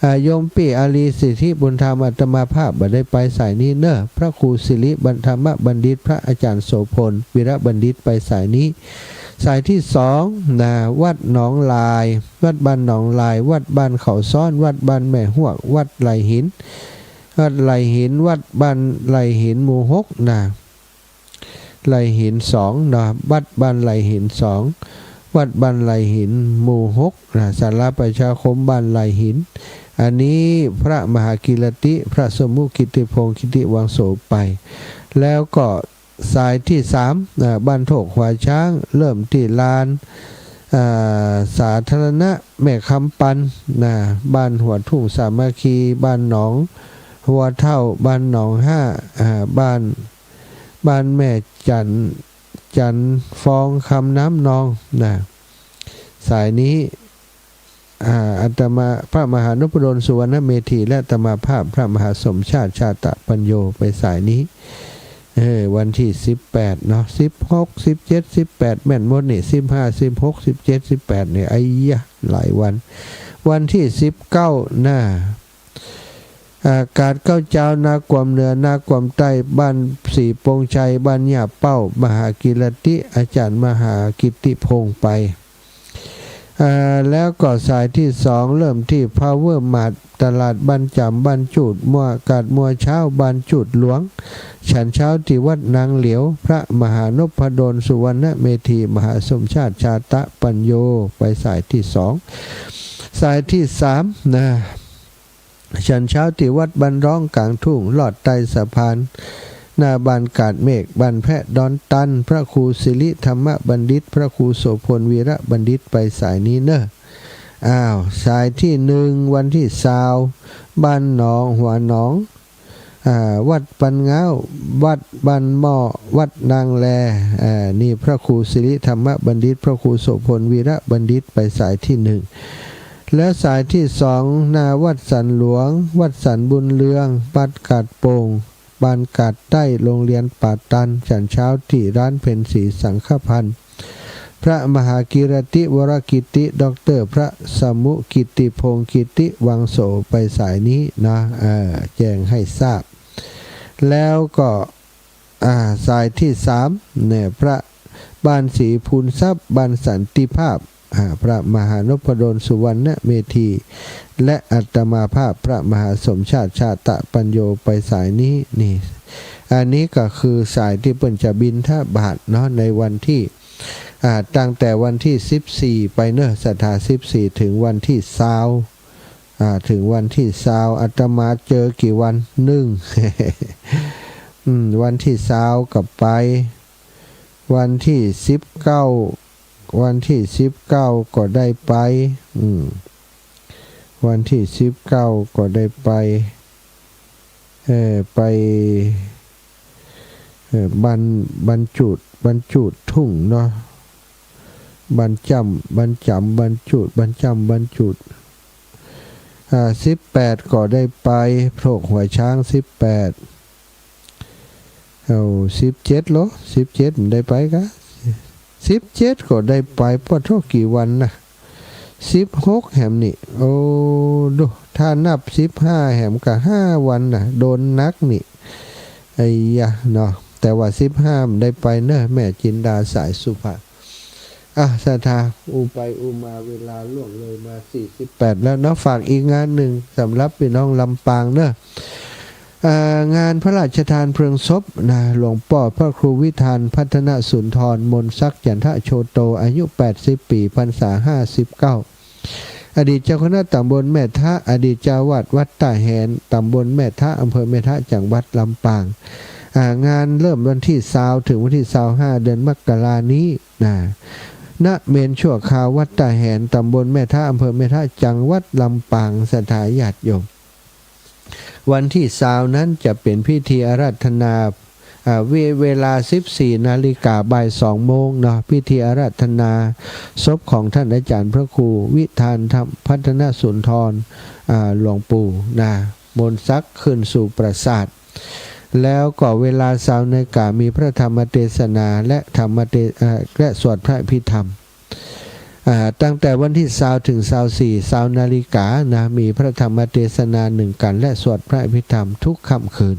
อ่า โยมปี้อารีสิทธิบุญธรรม อาตมาภาพบ่ได้ไปสายนี้เน่อ พระครูสิริบัณฑ ธรรมบัณฑิต พระอาจ๋ารย์โสภณวีระบัณฑิต ไปสายนี้ สายตี้สองนะ วัดหนองลาย วัดบ้านหนองลาย วัดบ้านเขาซ้อน วัดบ้านแม่ฮวก วัดไหล่หิน วัดไหล่หิน วัดบ้านไหล่หิน หมู่หกนะ ไหล่หินสองนะ วัดบ้านไหล่หินสอง วัดบ้านไหล่หิน หมู่หกนะ ศาลาประชาคมบ้านไหล่หิน อันนี้พระมหากิรติ พระสมุกิตติพงศ์ กิตติวังโส ไป แล้วก็ สายตี้สาม อ่า บ้านโถกหัวช้าง เริ่มตี้ลาน อ่า สาธารณะแม่คำปัน นะ บ้านหัวทุ่งสามัคคี บ้านหนองหัวเถ้า บ้านหนองห้า อ่า บ้าน บ้านแม่จัน จันฟอง คำน้ำนอง นะ สายนี้ อ่า อาตมา พระมหานพดล สุวรรณเมธี และอาตมาภาพ พระมหาสมชาติ ชาตะปัญโญ ไปสายนี้ เออ วันตี้สิบแปดเนาะ สิบหก สิบเจ็ด สิบแปด แม่นหมดนี่ สิบห้า สิบหก สิบเจ็ด สิบแปด นี่ ไอ้ยะ หลายวัน วันตี้สิบเก้านะ อ่า กาดเก๊าจาว นากวมเหนือ นากวมใต้ บ้านศรีปงชัย บ้านหญ้าเป้า มหากิรติ อาจ๋ารย์มหากิตติพงศ์ ไป อ่า แล้วก็สายตี้สอง เริ่มตี้พาวเวอร์มาร์ท ตลาดบ้านจ๋ำ บ้านจูด มัว กาดมัวเช้า บ้านจูดหลวง ฉันเช้าตี้วัดนางเหลียว พระมหานพดล สุวรรณเมธี มหาสมชาติ ชาตะปัญโญ ไปสายตี้สอง สายตี้สามนะ ฉันเช้าตี้วัดบ้านร้องก๋างทุ่ง ลอดใต้สะพาน หน้าบ้านกาดเมฆ บ้านแพะดอนตัน พระครูสิริธรรมบัณฑิต พระครูโสภณวีระบัณฑิต ไปสายนี้เน่อ อ้าว สายตี้หนึ่ง วันตี้ซาว บ้านหนอง หัวหนอง อ่า วัดปันง้าว วัดบ้านหม้อ วัดนางแล อ่า นี่พระครูสิริธรรมบัณฑิต พระครูโสภณวีระบัณฑิต ไปสายตี้หนึ่ง แล้วสายตี้สอง หน้าวัดสันหลวง วัดสันบุญเรือง วัดกาดโป่ง บ้านกาดใต้ โรงเรียนป่าตัน ฉันเช้าตี้ร้านเพ็ญศรีสังฆพันธ์ พระมหากิรติวรกิตติ ด็อกเตอร์ พระสมุกิตติพงศ์ กิตติวังโส ไปสายนี้นะ เออ แจ้งให้ทราบ แล้วก็ อ่า สายตี้สามเนี่ย พระ บ้านศรีภูนทรัพย์ บ้านสันติภาพ อ่า พระมหานพดล สุวรรณเมธี และอาตมาภาพ พระมหาสมชาติ ชาตะปัญโญ ไปสายนี้ นี่ อันนี้ก็คือสายตี้เปิ้นจะบิณฑบาตเนาะ ในวันตี้ อ่า ตั้งแต่วันตี้สิบสี่ไปเน่อ ศรัทธา สิบสี่ เถิงวันตี้ซาว อ่า เถิงวันตี้ซาว อาตมาเจอกี่วัน นึ่ง อืม วันตี้ซาวก็ไป วันตี้สิบเก้า วันตี้สิบเก้าก็ได้ไป อืม วันตี้สิบเก้าก็ได้ไป เอ่อ ไป เอ่อ บ้าน บ้านจูด บ้านจูดทุ่งเนาะ บ้านจ๋ำ บ้านจ๋ำ บ้านจูด บ้านจ๋ำ บ้านจูด อ่า สิบแปดก็ได้ไป โถกหัวช้าง สิบแปด เอา สิบเจ็ด โล สิบเจ็ด มันได้ไปกะ สิบเจ็ด ก็ได้ไป ปะโธ่ กี่วันนะ สิบหก แหมนี่ โอ้ ดู ถ้านับ สิบห้า แหมกะ ห้า วันนะ โดนนักนี่ ไอ้ยะ เนาะ แต่ว่า สิบห้า มันได้ไปเน่อ แม่จินดาสายสุพรรณ อ่ะ ศรัทธา อู้ไปอู้มา เวลาล่วงเลยมา สี่สิบแปด แล้วเนาะ ฝากอีกงานนึ่ง สำหรับปี้น้องลำปางเน่อ อ่า งานพระราชทานเพลิงศพนะ หลวงป้อพระครูวิธานพัฒนสุนทร มนสักจันทโชโต อายุ แปดสิบ ปี๋ พรรษา ห้าสิบเก้า อดีตเจ้าคณะต๋ำบลแม่ทะ อดีตเจ้าอาวาสวัดต้าแหน ต๋ำบลแม่ทะ อำเภอแม่ทะ จังหวัดลำปาง อ่า งานเริ่มวันตี้ซาวเถิงวันตี้ซาวห้า เดือนมกรานี้นะ ณ เมรุชั่วคราววัดต้าแหน ต๋ำบลแม่ทะ อำเภอแม่ทะ จังหวัดลำปาง ศรัทธาญาติโยม วันตี้ซาวนั้นจะเป๋นพิธีอาราธนา อ่า เว- เวลาสิบสี่นาฬิกา บ่ายสองโมงเนาะ พิธีอาราธนาศพของท่านอาจารย์พระครูวิธานธรรมพัฒนสุนทร อ่า หลวงปู่นะ มนต์ศักดิ์คืนสู่ปราสาท แล้วก็เวลาซาวนาฬิกามีพระธรรมเทศนาและธรรมเท- เอ่อ และสวดพระอภิธรรม อ่า ตั้งแต่วันตี้ซาวเถิงซาวสี่ ซาวนาฬิกานะ มีพระธรรมเทศนาหนึ่งกัณฑ์และสวดพระอภิธรรมทุกค่ำคืน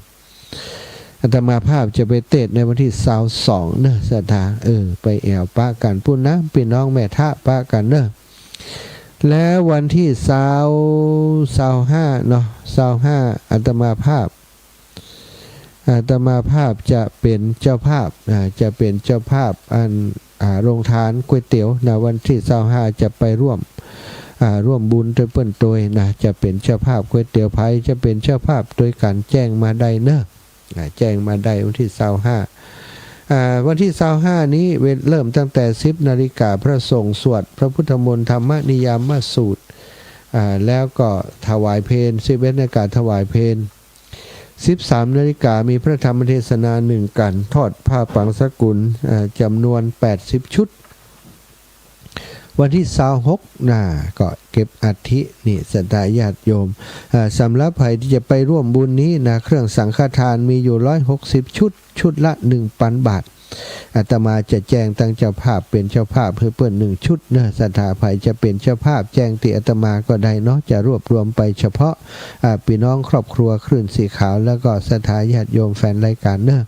อาตมาภาพจะไปเตสน์ในวันตี้ซาวสองเนาะ ศรัทธา เออ ไปแอ่วปะกั๋นปู้นนะ ปี้น้องแม่ทะ ปะกั๋นเนาะ แล้ววันตี้ซาว ซาวห้าเนาะ ซาวห้า อาตมาภาพ อาตมาภาพจะเป๋นเจ้าภาพ อ่า จะเป๋นเจ้าภาพอัน อ่า โฮงตานก๋วยเตี๋ยวนะ วันตี้ซาวห้าจะไปร่วม อ่า ร่วมบุญตวยเปิ้นตวยนะ จะเป๋นเจ้าภาพก๋วยเตี๋ยว ใผจะเป๋นเจ้าภาพตวยกั๋นแจ้งมาได้เนาะ อ่า แจ้งมาได้วันตี้ซาวห้า อ่า วันตี้ซาวห้านี้เว- เริ่มตั้งแต่สิบนาฬิกา พระสงฆ์สวดพระพุทธมนต์ธรรมนิยามสูตร อ่า แล้วก็ถวายเพล สิบเอ็ดนาฬิกา ถวายเพล สิบสามนาฬิกา มีพระธรรมเทศนาหนึ่งกัณฑ์ ทอดผ้าปังสกุล อ่า จ๋ำนวนแปดสิบชุด วันตี้ซาวหกนะ ก็เก็บอัฐินี่ ศรัทธาญาติโยม อ่า สำหรับใผตี้จะไปร่วมบุญนี้นะ เครื่องสังฆทานมีอยู่ร้อยหกสิบชุด ชุดละหนึ่งปันบาท อาตมาจะแจ้งตั้งเจ้าภาพเป๋นเจ้าภาพหื้อเปิ้นหนึ่งชุดเนาะ ศรัทธาใผจะเป๋นเจ้าภาพแจ้งติอาตมาก็ได้เนาะ จะรวบรวมไปเฉพาะ อ่า ปี้น้องครอบครัวคลื่นสีขาว แล้วก็ศรัทธาญาติโยมแฟนรายก๋านเนาะ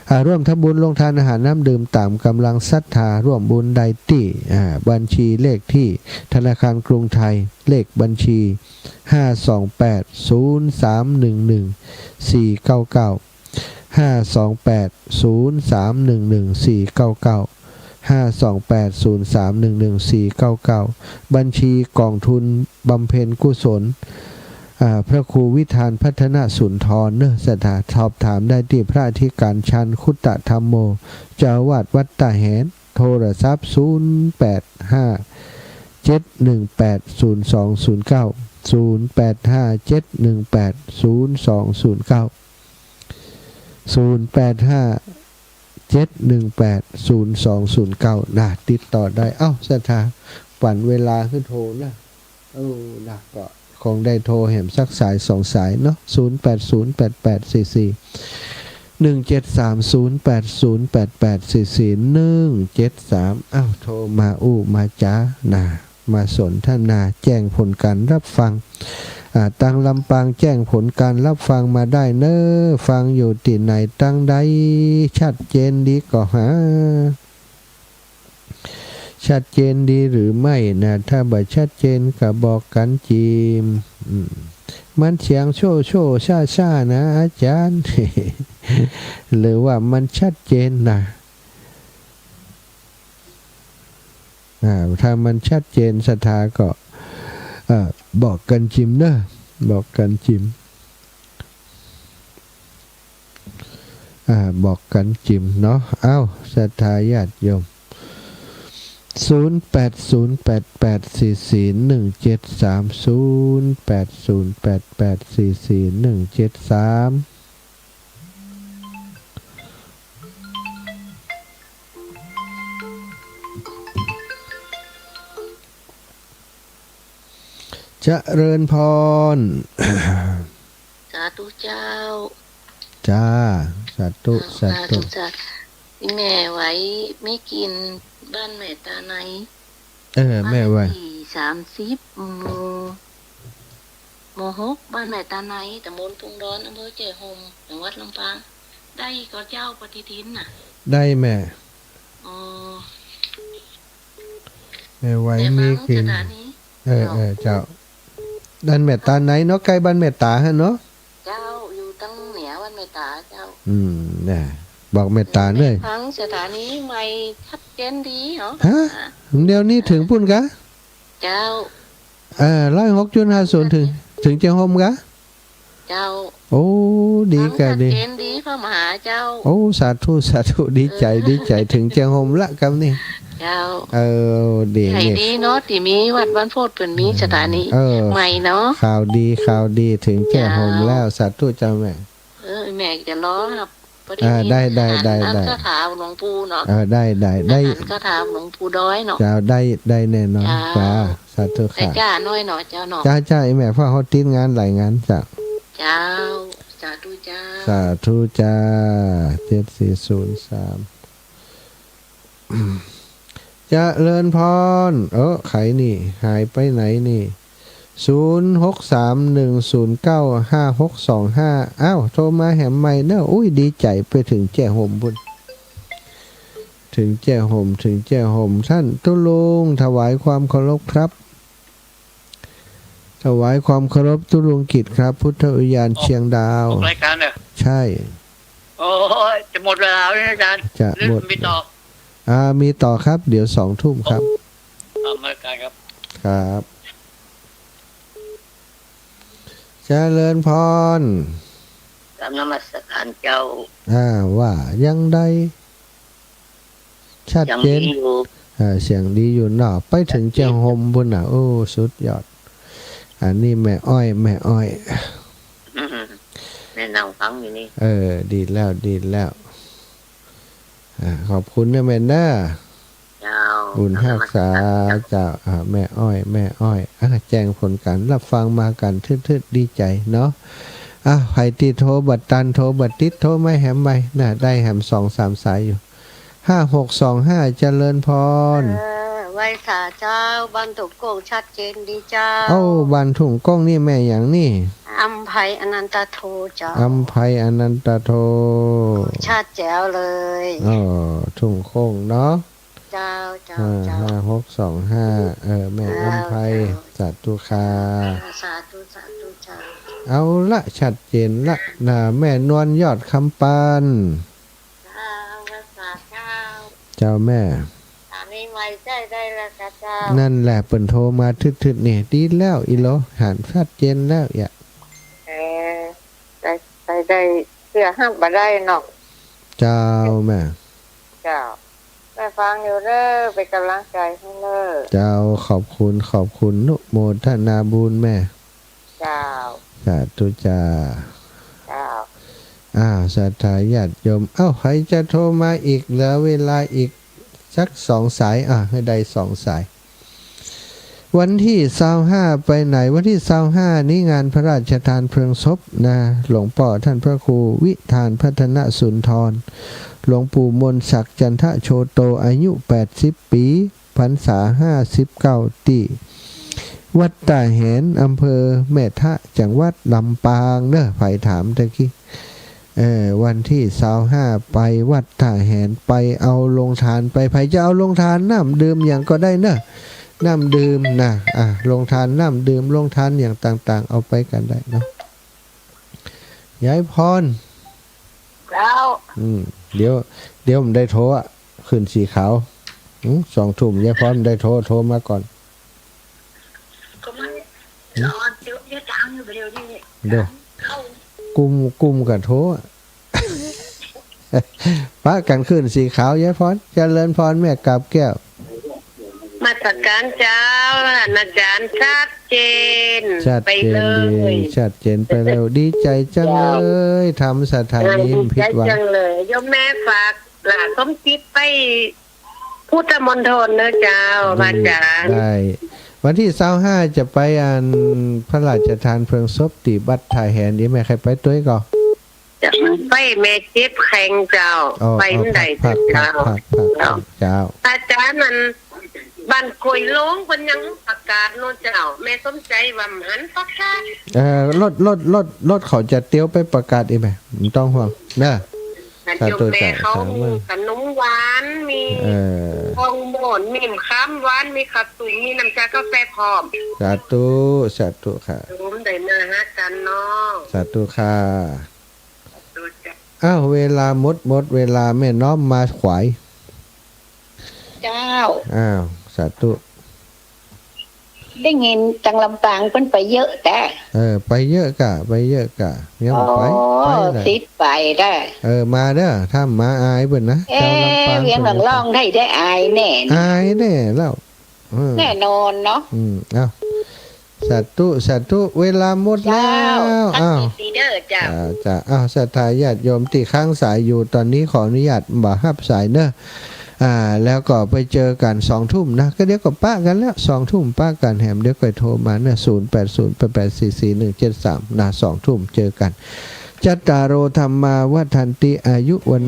อ่า ร่วมทำบุญโฮงตานอาหารน้ำดื่มต๋ามก๋ำลังศรัทธา ร่วมบุญได้ตี้ อ่า บัญชีเลขตี้ธนาคารกรุงไทย เลขบัญชี ห้าสองแปด ศูนย์สามหนึ่งหนึ่ง สี่เก้าเก้า ห้าสองแปด ศูนย์สามหนึ่งหนึ่ง สี่เก้าเก้า ห้าสองแปด ศูนย์สามหนึ่งหนึ่ง สี่เก้าเก้า บัญชีก๋องทุนบำเพ็ญกุศล อ่า พระครูวิธานพัฒนสุนทรเนาะ ศรัทธา สอบถามได้ตี้พระอธิก๋ารชัน คุตตะธัมโม เจ้าอาวาสวัดต้าแหน โทรศัพท์ ศูนย์แปดห้า เจ็ดหนึ่งแปด ศูนย์สองศูนย์เก้า ศูนย์แปดห้า เจ็ดหนึ่งแปด ศูนย์สองศูนย์เก้า ศูนย์แปดห้า เจ็ดหนึ่งแปด ศูนย์สองศูนย์เก้า นะ ติดต่อได้ เอ้า ศรัทธา ปั๋นเวลาหื้อโทรนะ เออ นะ ก็คงได้โทรแหมสักสายสองสายเนาะ ศูนย์แปดศูนย์ แปดแปดสี่สี่ หนึ่งเจ็ดสาม ศูนย์แปดศูนย์ แปดแปดสี่สี่ หนึ่งเจ็ดสาม อ้าว โทรมาอู้มาจ๋านะ มาสนทนา แจ้งผลก๋านรับฟัง อ่า ตางลำปางแจ้งผลก๋านรับฟังมาได้เน้อ ฟังอยู่ตี้ไหนตางใด ชัดเจนดีก่อหา ชัดเจนดีหรือไม่นะ ถ้าบ่ชัดเจนก็บอกกั๋นจิม อืม มันเสียงโซ่โซ่ซ่าซ่านะอาจ๋ารย์ หรือว่ามันชัดเจนนะ อ่า ถ้ามันชัดเจนศรัทธาก็ เอ่อ บอกกั๋นจิมเน้อ บอกกั๋นจิม อ่า บอกกั๋นจิมเนาะ เอ้า ศรัทธาญาติโยม ศูนย์แปดศูนย์แปดแปดสี่สี่หนึ่งเจ็ดสาม ศูนย์แปดศูนย์แปดแปดสี่สี่หนึ่งเจ็ดสาม เจริญพร สาธุเจ้า จ้า สาธุ เจ้า สาธุ สาธุจ้า อีแม่ไหว แม่กิ๋น บ้านแม่ต๋าใน เออ บ้าน แม่ไหว เลขตี้สามสิบ หมู่ หมู่หก บ้านแม่ต๋าใน ตำบลทุ่งดอน อำเภอแจ้ห่ม จังหวัดลำปาง ได้ก่อเจ้า ปฏิทินน่ะ ได้แม่ อ๋อ แม่ไหว แม่ฟัง มีกิ๋น สถานี เออ เจ้า เออ เจ้า บ้านแม่ต๋าในเนาะ ใก้บ้านแม่ต๋าหั้นเนาะ เจ้า อยู่ตางเหนือบ้านแม่ต๋าเจ้า อืม น่ะ บอกแม่ต๋าเน้อ แม่ฟังสถานีใหม่ชัดเจนดีเหรอ ฮะ อ่ะ เดี๋ยวนี้เถิงปู้นกา เจ้า เออ ร้อยหกจุดห้าศูนย์ เถิง เถิงเจียงโฮมกะ เจ้า โอ้ ดีกะ ฟังชัด ดี เจนดี พระมหาเจ้า โอ้ สาธุ สาธุ ดีใจ๋ เออ ดีใจ๋ เถิงเจียงโฮมละกำนี้ เจ้า เออ ดี ใจ๋ นี่ ดีเนาะ ตี้มีวัดบ้านโพธิ์เปิ้นมี เออ สถานี เออ ใหม่เนาะ ข่าวดี ข่าวดี เถิงเจียงโฮมแล้ว เจ้า สาธุเจ้าแม่ เออ แม่จะรอฮับ พอดี อ่า ได้ ได้ ได้ ได้ หันคาถาหลวงปู่เนาะ เออ ได้ ได้ ได้ หันคาถาหลวงปู่ดอยเนาะ เจ้า ได้ ได้แน่นอน เจ้า จ้า สาธุ ได้ ค่ะ จ้า น้อยเนาะ เจ้าเนาะ จ้า จ้า ไอ้แม่ เพราะเฮาติดงานหลายงาน จ้า เจ้า สาธุ เจ้า สาธุ จ้า เจ็ดสี่ศูนย์สาม เจริญพร เออ ใผนี่ หายไปไหนนี่ ศูนย์หกสามหนึ่งศูนย์เก้าห้าหกสองห้า อ้าว โทรมาแหมใหม่เนอะ อุ้ย ดีใจ๋ ไปเถิงเจียงโฮมปุ้น เถิงเจียงโฮม เถิงเจียงโฮม ท่านตุ๊ลุง ถวายความเคารพครับ ถวายความเคารพตุ๊ลุงกิตครับ พุทธอุทยานเชียงดาว ออกรายการเหรอ ใช่ โอ้ย จะหมดเวลาแล้วเนี่ยอาจารย์ จะหมด หรือมีต่อ อ่า มีต่อครับ เดี๋ยวสองทุ่มครับ เอามาอาจารย์ครับ ครับ เจริญพร กราบนมัสการเจ้า อ่า ว่ายังใด ชัดเจน เสียงดีอยู่ เออ เสียงดีอยู่เนาะ ไปเถิงเจียงโฮมปุ้นน่ะ โอ้ สุดยอด อันนี้แม่อ้อย แม่อ้อย อืม แม่นั่งฟังอยู่นี่ เออ ดีแล้ว ดีแล้ว อ่า ขอบคุณนะแม่เนอะ เจ้า บุญฮักษา เจ้า อ่า แม่อ้อย แม่อ้อย อ่า แจ้งผลการรับฟังมากั๋น ทึดๆ ดีใจ๋เนาะ อ่า ใผตี้โทรบ่ตัน โทรบ่ติด โทรมาแหมใหม่นะ ได้แหมสองสามสายอยู่ ห้าหกสองห้า เจริญพร เออ ไหว้สาเจ้า บ้านทุ่งโก้งชัดเจนดีเจ้า เอ้า บ้านทุ่งโก้งนี่แม่หยังนี่ อำไพอนันตโทเจ้า อำไพอนันตโท ชัดแจ๋วเลย อ๋อ ทุ่งโก้งเนาะ เจ้า เจ้า อ่า เจ้า ห้าหกสองห้า เออ แม่อำไพ เจ้า สาธุค่ะ สาธุ สาธุเจ้า เอาละ ชัดเจนละนะ แม่นวลยอดคำปาน เจ้า ไหว้สาเจ้า เจ้าแม่ อันนี้ไว้ใจ๊ได้แล้วกะเจ้า นั่นแหละ เปิ้นโทรมาทึดๆ นี่ ดีแล้ว อีหลอ หันชัดเจนแล้ว อย่า เออ ได้ ได้ ได้ เตื้อฮับบ่ได้เนาะ เจ้าแม่ เจ้า แม่ฟังอยู่เด้อ เป๋นก๋ำลังใจ๋หื้อเด้อ เจ้า ขอบคุณ ขอบคุณ นุโมทนาบุญแม่ เจ้า สาธุจ้า เจ้า อ้าว ศรัทธาญาติโยม เอ้า ใผจะโทรมาอีก เหลือเวลาอีกสักสองสาย อ่ะ หื้อได้สองสาย วันตี้ซาวห้าไปไหน วันตี้ซาวห้านี้งานพระราชทานเพลิงศพนะ หลวงป้อต้านพระครูวิธานพัฒนสุนทร หลวงปู่มนต์ศักดิ์จันทโชโต อายุแปดสิบปี๋ พรรษาห้าสิบเก้า ตี้วัดต้าแหน อำเภอแม่ทะ จังหวัดลำปางเนอะ ใผถามตะกี้ เออ วันตี้ซาวห้าไปวัดต้าแหน ไปเอาโฮงทานไป ใผจะเอาโฮงทานน้ำดื่มหยังก็ได้เนอะ น้ำดื่มนะ อ่ะ โฮงทานน้ำดื่ม โฮงทานหยังต่างๆ เอาไปกั๋นได้เนาะ ยายพร เจ้า อืม เดี๋ยว เดี๋ยวบ่ได้โทรอะ ขึ้นสีขาว อืม สองทุ่ม ยายพรบ่ได้โทร โทรมาก่อน ก็มัน หืม รอเดี๋ยว เดี๋ยวดังอยู่เดี๋ยวนี้ เดี๋ยว เข้า กุม กุมกั๋นโทรอะ ปะกั๋นขึ้นสีขาว ยายพร เจริญพรแม่กาบแก้ว นมัสการเจ้า อาจารย์ชัดเจน ชัดเจน ไปเลย ดี ชัดเจนไปเลย ดีใจ๋จังเลย เจ้า ธรรมสถานี เออ ดีใจ๋ ผิดหวัง จังเลย โยมแม่ฝากหลานสมจิตไป พุทธมณฑลเนอะเจ้า อืม พระอาจารย์ ได้ วันตี้ซาวห้าจะไปอันพระราชทานเพลิงศพตี้วัดต้าแหน ดีไหม ใผไปตวยก่อ จะไป แม่เจ็บแข้งเจ้า อ๋อ ไปบ่ได้ พัก เจ้า พัก พัก เจ้า พัก เจ้า อาจารย์ มัน บ้านกล้วยโลงเปิ้นยังประกาศเนาะเจ้า แม่สมใจ๋ว่าบ่หันประกาศ เอ่อ รถ รถ รถ รถเขาจะเตียวไปประกาศอีกไหม บ่ต้องห่วงเนอะ อัน สาธุ โยมแม่เขา สาธุ มีขนมหวาน มี เอ่อ ทองม้วน มีขนมหวาน มีข้าวตุ้ม มีน้ำชากาแฟพร้อม สาธุ สาธุค่ะ โยมได้มาหากั๋นเนาะ สาธุค่ะ สาธุจ้ะ อ้าว เวลาหมด หมดเวลา แม่น้อมมาขวาย เจ้า อ้าว สาธุ ได้ยินตังลำปางเปิ้นไปเยอะแต๊ เออ ไปเยอะก่ะ ไปเยอะก่ะ ยังไป อ๋อ ไปแหละ ติดไปแต๊ เออ มาเน่อ ถ้ามาอายเปิ้นนะ เอ๊ะ จาวลำปาง เวียงหลวงล่องได้ ได้อายแน่ อายแน่แล้ว เออ แน่นอนเนาะ อืม เอ้า สาธุ สาธุ เวลาหมดแล้ว เจ้า อ้าว ตัดสิทธิ์ดีเด้อเจ้า อ่า จ้ะ อ้าว ศรัทธาญาติโยมตี้ค้างสายอยู่ ต๋อนนี้ขออนุญาตบ่ฮับสายเน่อ อ่า แล้วก็ไปเจอกั๋นสองทุ่มนะ ก็เดี๋ยวก็ปะกั๋นแล้ว สองทุ่มปะกั๋น แหมเดี๋ยวก็โทรมาเน่อ ศูนย์แปดศูนย์ แปดแปดสี่สี่หนึ่งเจ็ดสาม นะ สองทุ่มเจอกั๋น จัตตาโร ธัมมา วัฑฒันติ อายุ วัณ